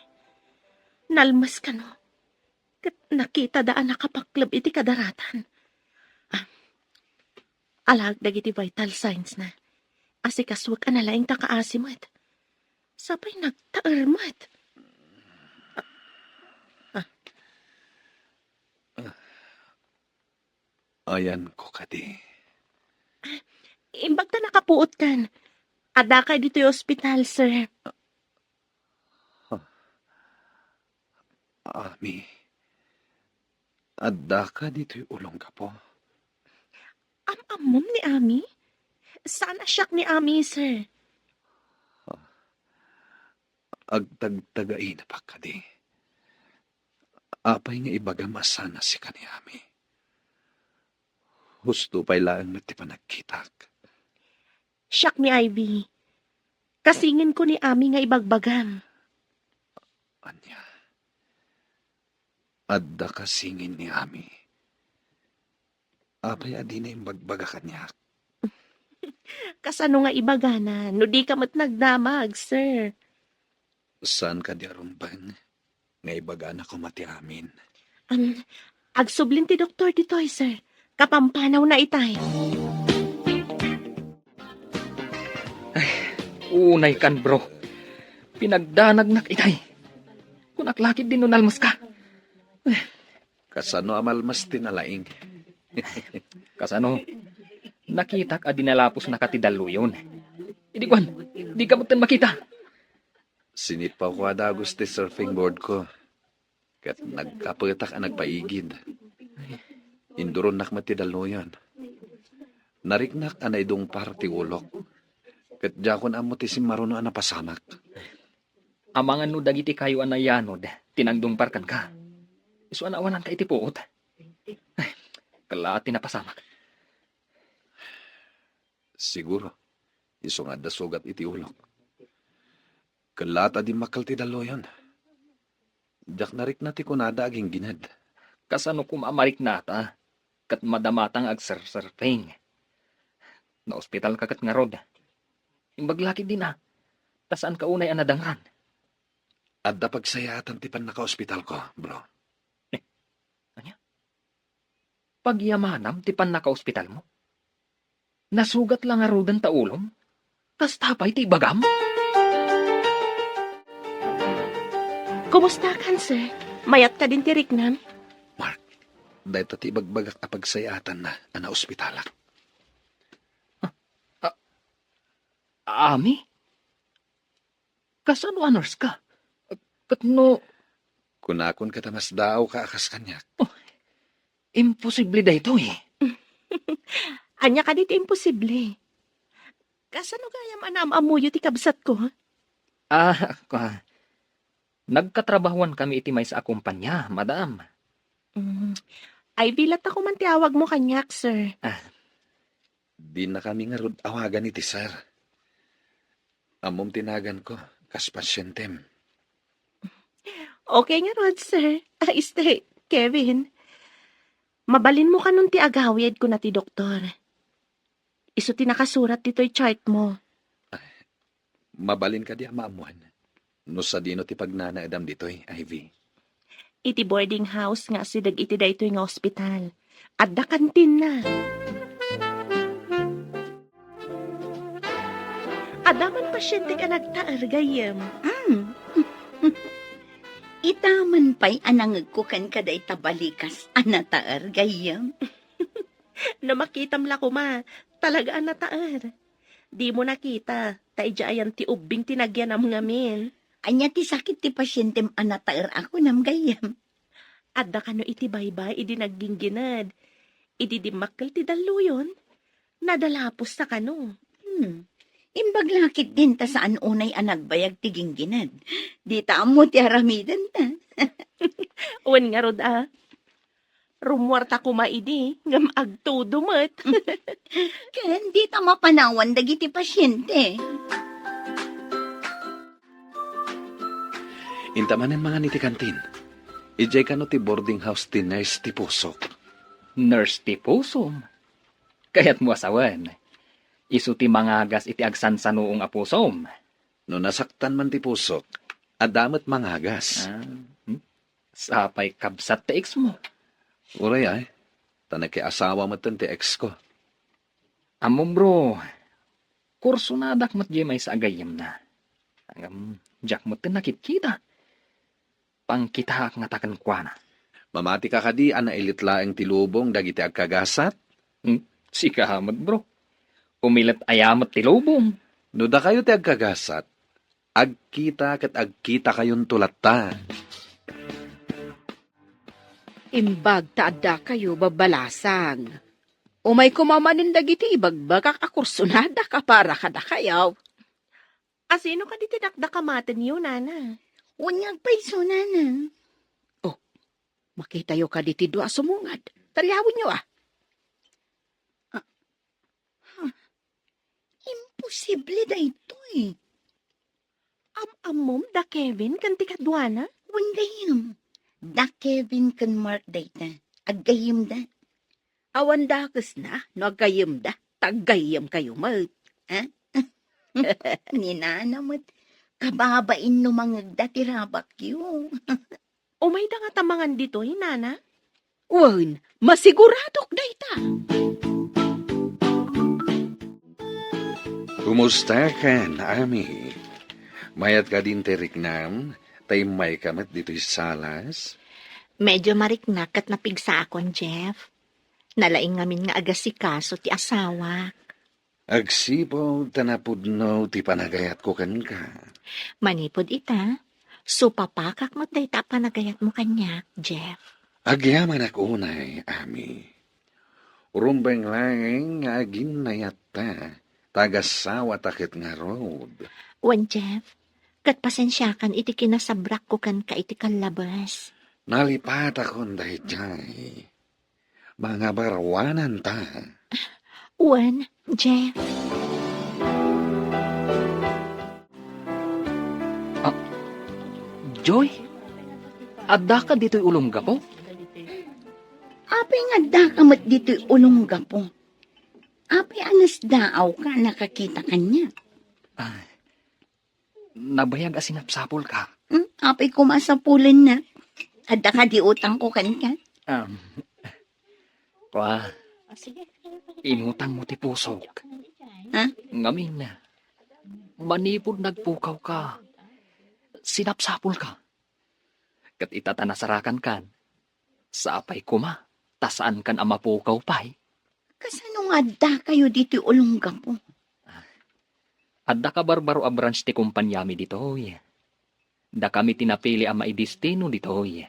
Nalmes kano. Ket nakitada a nakapakleb iti kadaratan. Ah, Alaek dagiti vital signs na. Asikasuek a nalaing ta kaasi met. Sapay nagtaer met. Ayanko kadi. Imbag ta nakapuotkan. Addaka ditoy ospital, sir. Ami, addaka ditoy ulong, Apo? Am-ammom ni Ami? Saan a siak ni Ami, sir. Agtagtagainep kadi. Apay nga ibagam a saan a sika ni Ami? Husto pay laeng met ti panagkitak. Siak ni Ivy. Kasinginko ni Ami nga ibagbagam. Ania? Adda kasingin ni Ami? Apay a dina imbagbaga kaniak? Kasano nga ibagana no dika met nagdamag, sir? Saan kadi a rumbeng nga ibagana koma ti amin? Am, agsublin ti doktor ditoy, sir. Kapampanawna itay. Ay, unay kan, bro. Pinagdanagnak itay. Kunak lakit din no nalmas ka. Kasano a malmas ti nalaing? Kasano? Nakitak a dinalapos na ka ti dalluyon. Idi kuan, di ka metten makita. Sinipawko a dagus ti surfing board ko, ket nagkapetak a nagpaigid. Induronnak met ti dalluyon. Nariknak a naidungpar ti ulok, ket diakon ammo ti simmaruno a napasamak. Amangan no dagiti kayo a nayanod ti nagdungpar kenka. Isu a naawananka iti puot. Ay, kalaat ti napasamak. Siguro, isu nga adda sugat iti ulok. Kalaat a dimmakkel ti dalluyon. Diak narikna ti kunada a ginggined. Kasano koma a mariknata, ket madamata nga agserserping? Naospitalka ket ngarud. Imbag lakit din a, ta saanka unay a nadangran. Adda pagsayaatan ti pannakaospitalko, bro. Eh, ania? Pagyamanam ti pannakaospitalmo? Nasugat la ngaruden ta ulom? Kasta pay ti ibagam? Kumusta kan, sir? Mayat ka din ti riknam? Mark, dayta ti ibagbagak a pagsayaatanna a naospitalak. Ah, ah, Ami? Kasano a nurse ka? Ket no Kunakon ket a masdaawka a kas kaniak. Oh, imposible daytoy. Ania kadi ti imposible? Kasano gayam a naam-ammoyo ti kabsatko? Ah, ka-, nagkatrabahuan kami iti maysa a kumpanya, madam. Mm. Ay, bilat ako man ti awagmo kaniak, sir. Ah. Dinakami ngarud awagan iti sir. Ammom ti naganko, kas pasientem. Okay ngarud, sir. Ah, este, Kevin. Mabalinmo kanon ti agawid, kuna ti doktor. Isu ti nakasurat ditoy chart mo. Mabalin kadi a maammoan no sadino ti pagnanaedam ditoy, Ivy? Iti boarding house nga asideg iti daytoy nga ospital, adda kantinna. Adda man pasientek a nagtaer gayyem. Mm. Ita man pay a nangegko kenka dayta balikas a nataer gayyem. No makitam la koma, talaga a nataer. Dimo nakita, ta idiay ayan ti ubbing ti nagyanam ngamin. Ania ti sakit ti pasientem a nataer a kunam gayyem? Adda kano iti baybay idi nagginggined. Idi dimmakkel ti dalluyon, nadalapos ta kano. Hmm. Imbag lakit din ta saan unay a nagbayag ti ginggined. Dita ammo ti aramidenta. Wen ngarud a. Rummuarta koma idi, ngem agtudo met. Ken dita mapanawan dagiti pasiente. Inta manen mangan iti kantin. Idiay kano ti boarding house ti nurse ti pusok. Nurse ti pusom? Kayatmo a sawen, isu ti mangagas iti agsansanuong a pusom. No nasaktan man ti pusok, adda met mangagas. Ah, hmm? Sapay kabsat ti ex mo. Uray ay, ta nakiasawa metten ti ex ko. Ammom, bro, kursonadak met diay maysa a gayyemna. Ngem diak met nakitkita. Pangkitaak ngata kenkuana. Mamatika kadi a nailet laeng ti lubong dagiti agkagasat? Hmm, sika met, bro. Umilet aya met ti lubong? No dakayo ti agkagasat, agkita ket agkitakayonto latta. Imbag ta addakayo babbalasang. Umay koma manen dagiti ibagbagak a kursonadak a para kadakayo. Asino kadi ti dakdakamatenyo, nana? Wen nga agpayso, nana. Oh, makitayo kadi ti dua a sumungad. Tariawenyo, a. Ah, huh. Imposible daytoy. Am-ammom da Kevin ken ti kaduana? Wen gayyem. Da Kevin ken Mark dayta. Aggayyemda. Awan dakesna no aggayyemda, ta aggayyemkayo met. Ha? Ni nana met, kababain no mangegda ti rabakyo. Umayda ngata mangan ditoy, nana? Wen, masiguradok dayta. Kumusta kan, Ami? Mayat kadin ti riknam, ta immayka met ditoy salas? Medyo mariknak ket napigsaakon, Jeff. Nalaing ngamin nga agasikaso ti asawak. Agsipud ta napudno ti panagayatko kenka. Manipud ita, supapakak met dayta a panagayatmo kaniak, Jeff. Agyamanak unay, Ami. Rumbeng laeng nga aginnayatta, ta agasawata ket ngarud. Wen, Jeff, ket pasensiakan iti kinasabrakko kenka iti kallabes. Nalipatakon daydiay. Mangabaruananta. Wen, Jeff. Ah, Joy? Addaka ditoy ulong gapo? Apay nga addaka met ditoy ulong gapo? Apay a nasdaawka a nakakita kaniak? Ah, nabayag a sinapsapulka. Hmm, apay koma a sapulennak? Adda kadi utangko kenka? Um, kua, inutangmo ti pusok. Ha? Ngamin, manipud nagpukawka, sinapsapulka. Ket ita ta nasarakankan, sapay koma, ta saankan a mapukaw pay. Kasano nga addakayo ditoy ulong gapo? Adda kabarbaro a branch ti kompaniami ditoy. Dakami ti napili a maidestino ditoy.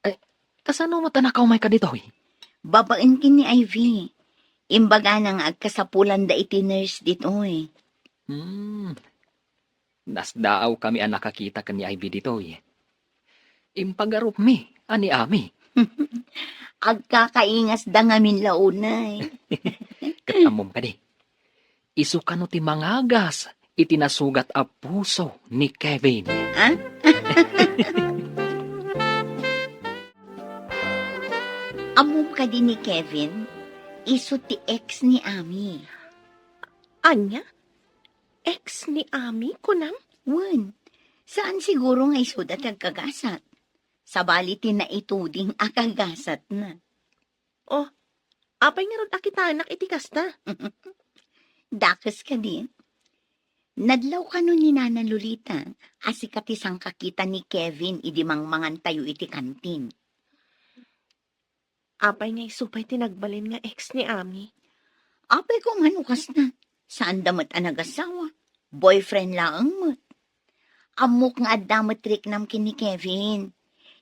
Eh, kasano met a nakaumayka ditoy? Babaen ken ni Ivy. Imbagana nga agkasapulanda iti nurse ditoy. Hmm. Nasdaawkami a nakakita ken ni Ivy ditoy. Impagarupmi a ni Ami. Agkakaingasda ngamin la unay. Ket ammom kadi, isu kano ti mangagas iti nasugat a puso ni Kevin. Ha? Ammom kadi ni Kevin, isu ti ex ni Ami. Ania? Ex ni Ami, kunam? Wen, saan siguro nga isuda ti agkagasat. Sabali ti naituding a kagasatna. Oh, apay ngarud a kitanak iti kasta? Dakes kadi. Nadlaw kano ni Nana Lolita a sika ti sangkakita ni Kevin idi mangmangantayo iti kantin. Apay nga isu pay ti nagbalin nga ex ni Ami? Apay koma no kasta, saanda met a nagasawa. Boyfriend laeng met. Ammok nga adda met riknam ken ni Kevin.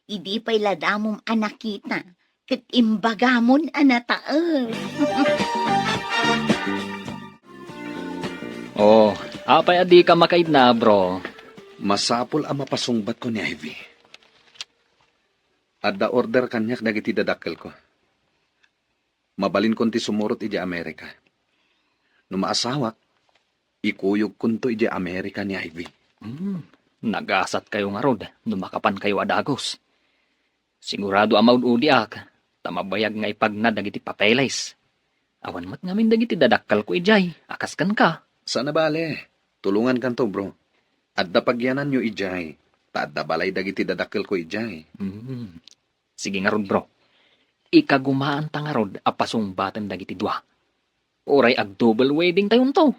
Idi pay la damom a nakita, ket imbagamon a nataes. Oh, apay a dika makaidna, bro? Masapul a mapasungbatko ni Ivy. Adda order kaniak dagiti dadakkelko. Mabalinkon ti sumurot idiay Amerika. No maasawak, ikuyogkonto idiay Amerika ni Ivy. Hmm, nagasatkayo ngarud no makapankayo a dagus. Sigurado a maud-udiak, ta mabayag nga ipagna dagiti papeles. Awan met ngamin dagiti dadakkelko idiay, a kas kenka. Saan a bale, tulongankanto, bro. Adda pagyananyo idiay, ta adda balay dagiti dadakkelko idiay. Hmm. Sige ngarud, bro. Ikagumaanta ngarud a pasungbaten dagiti dua. Uray ag-double wedding tayonto.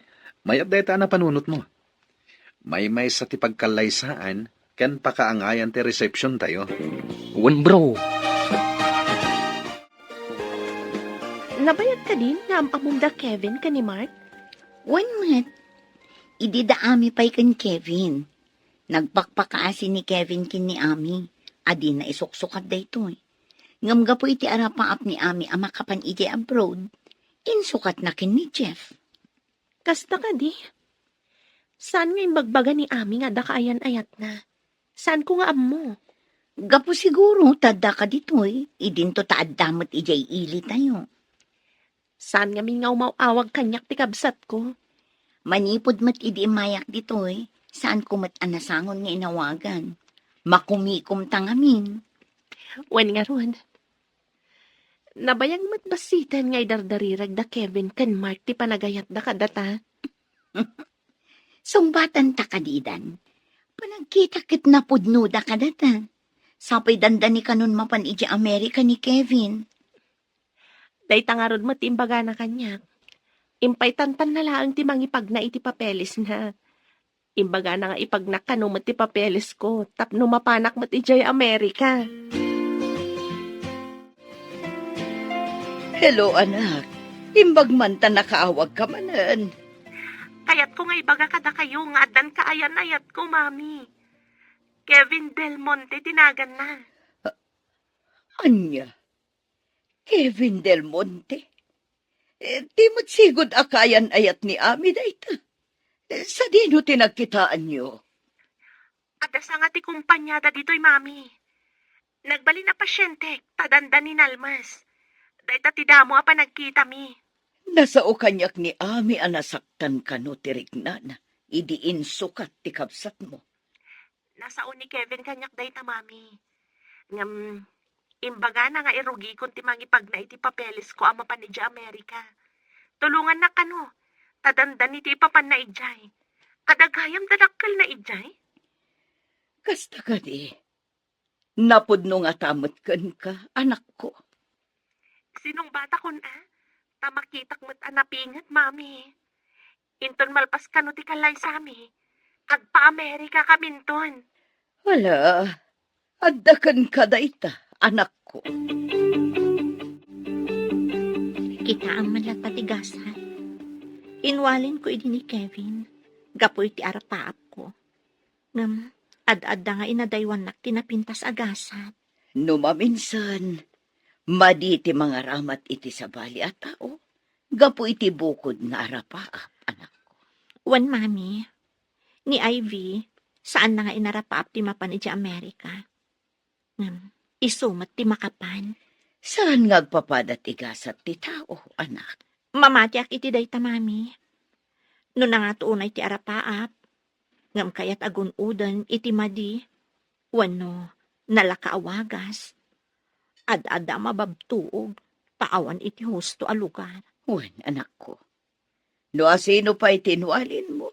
Mayat dayta a napanunotmo. Maymaysa ti pagkallaysaan ken pakaangayan ti resepsiontayo. Wen, bro. Nabayag kadin nga am-ammom da Kevin ken ni Mark? Wen met. Idi da Ami pay ken Kevin. Nagpakpakaasi ni Kevin ken ni Ami a dina isuksukat daytoy. Ngem gapu iti arapaap ni Ami a makapan idiay abroad, insukatna ken ni Jeff. Kasta kadi? Saan nga imbagbaga ni Ami nga adda kaayan-ayatna? Saanko nga ammo? Gapu siguro ta adda ka ditoy, idinto ta adda met idiay ilitayo. Saan ngamin nga umaw-awag kaniak ti kabsatko? Manipud met idi immayak ditoy, saanko met a nasangon nga inawagan. Makumikomta ngamin. Wen ngarud, nabayag met bassiten nga idardarirag da Kevin ken Mark ti panagayatda kadata. Sungbatanta kadi, Dan. Panagkita ket napudnoda kadata. Sapay dandani kanon mapan idiay Amerika ni Kevin. Dayta ngarud met ti imbagana kaniak. Impay tantanna laeng ti mangipagna iti papelesna. Imbagana nga ipagnak kano met ti papelesko tapno mapanak met idiay Amerika. Hello, anak. Imbag man ta nakaawagka manen. Kayatko nga ibaga kadakayo nga addan kaayan-ayatko, Mami. Kevin Del Monte ti naganna. Ania? Kevin Del Monte? Eh, ti met sigud a kaayan-ayat ni Ami dayta. Eh, sadino ti nagkitaanyo? Adda sanga ti kompaniada ditoy, Mami. Nagbalin a pasientek ta dandani nalmes. Dayta ti damo a panagkitami. Nasao kaniak ni Ami a nasaktan kano ti riknana idi insukat ti kabsatmo. Nasao ni Kevin kaniak dayta, Mami. Ngem, imbagana nga irugikon ti mangipagna iti papelesko a mapan idiay Amerika. Tulongannak kano, ta dandani ti ipapanna idiay. Adda gayam dadakkelna idiay? Kasta kadi, napudno ngata met kenka, anakko. Sinungbatakon a, ta makitak met a napinget, Mami. Inton malpas kano ti kallaysami, agpa-Amerikakaminton. Hala, adda kenka dayta, anakko. Kitaem man latta ti gasat. Inwalinko idi ni Kevin, gapu iti arapaapko. Ngem, ad-adda nga inadaywannak ti napintas a gasat. No maminsan, madi ti mangaramat iti sabali a tao gapu iti bukod nga arapaap, anakko. Wen, Mami, ni Ivy, saanna nga inarapaap ti mapan idiay Amerika. Ngem, isu met ti makapan. Saan nga agpapada ti gasat ti tao, anak? Mamatiak iti dayta, Mami. No nangato unay ti arapaap, ngem kayat a gun-oden iti madi, wenno nalaka a wagas, ad-adda a mababtuog ta awan iti husto a lugar. Wen, anakko, no asino pay ti inwalinmo,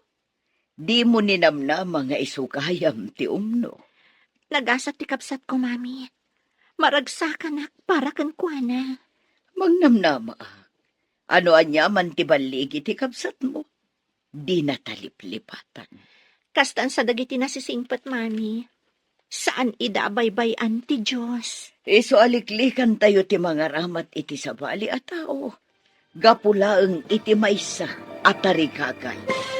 dimo ninamnama nga isu gayam ti umno. Nagasat ti kabsatko, Mami. Maragsakanak para kenkuana. Mangnamnamaak. Ano aniaman ti balligi ti kabsatmo, dina taliplipatan. Kastan sa dagiti nasisingpet, Mami. Saan ida a baybay-an ti Dios. Isu a liklikantayo ti mangaramat iti sabali a tao, gapu laeng iti maysa a tarigagay.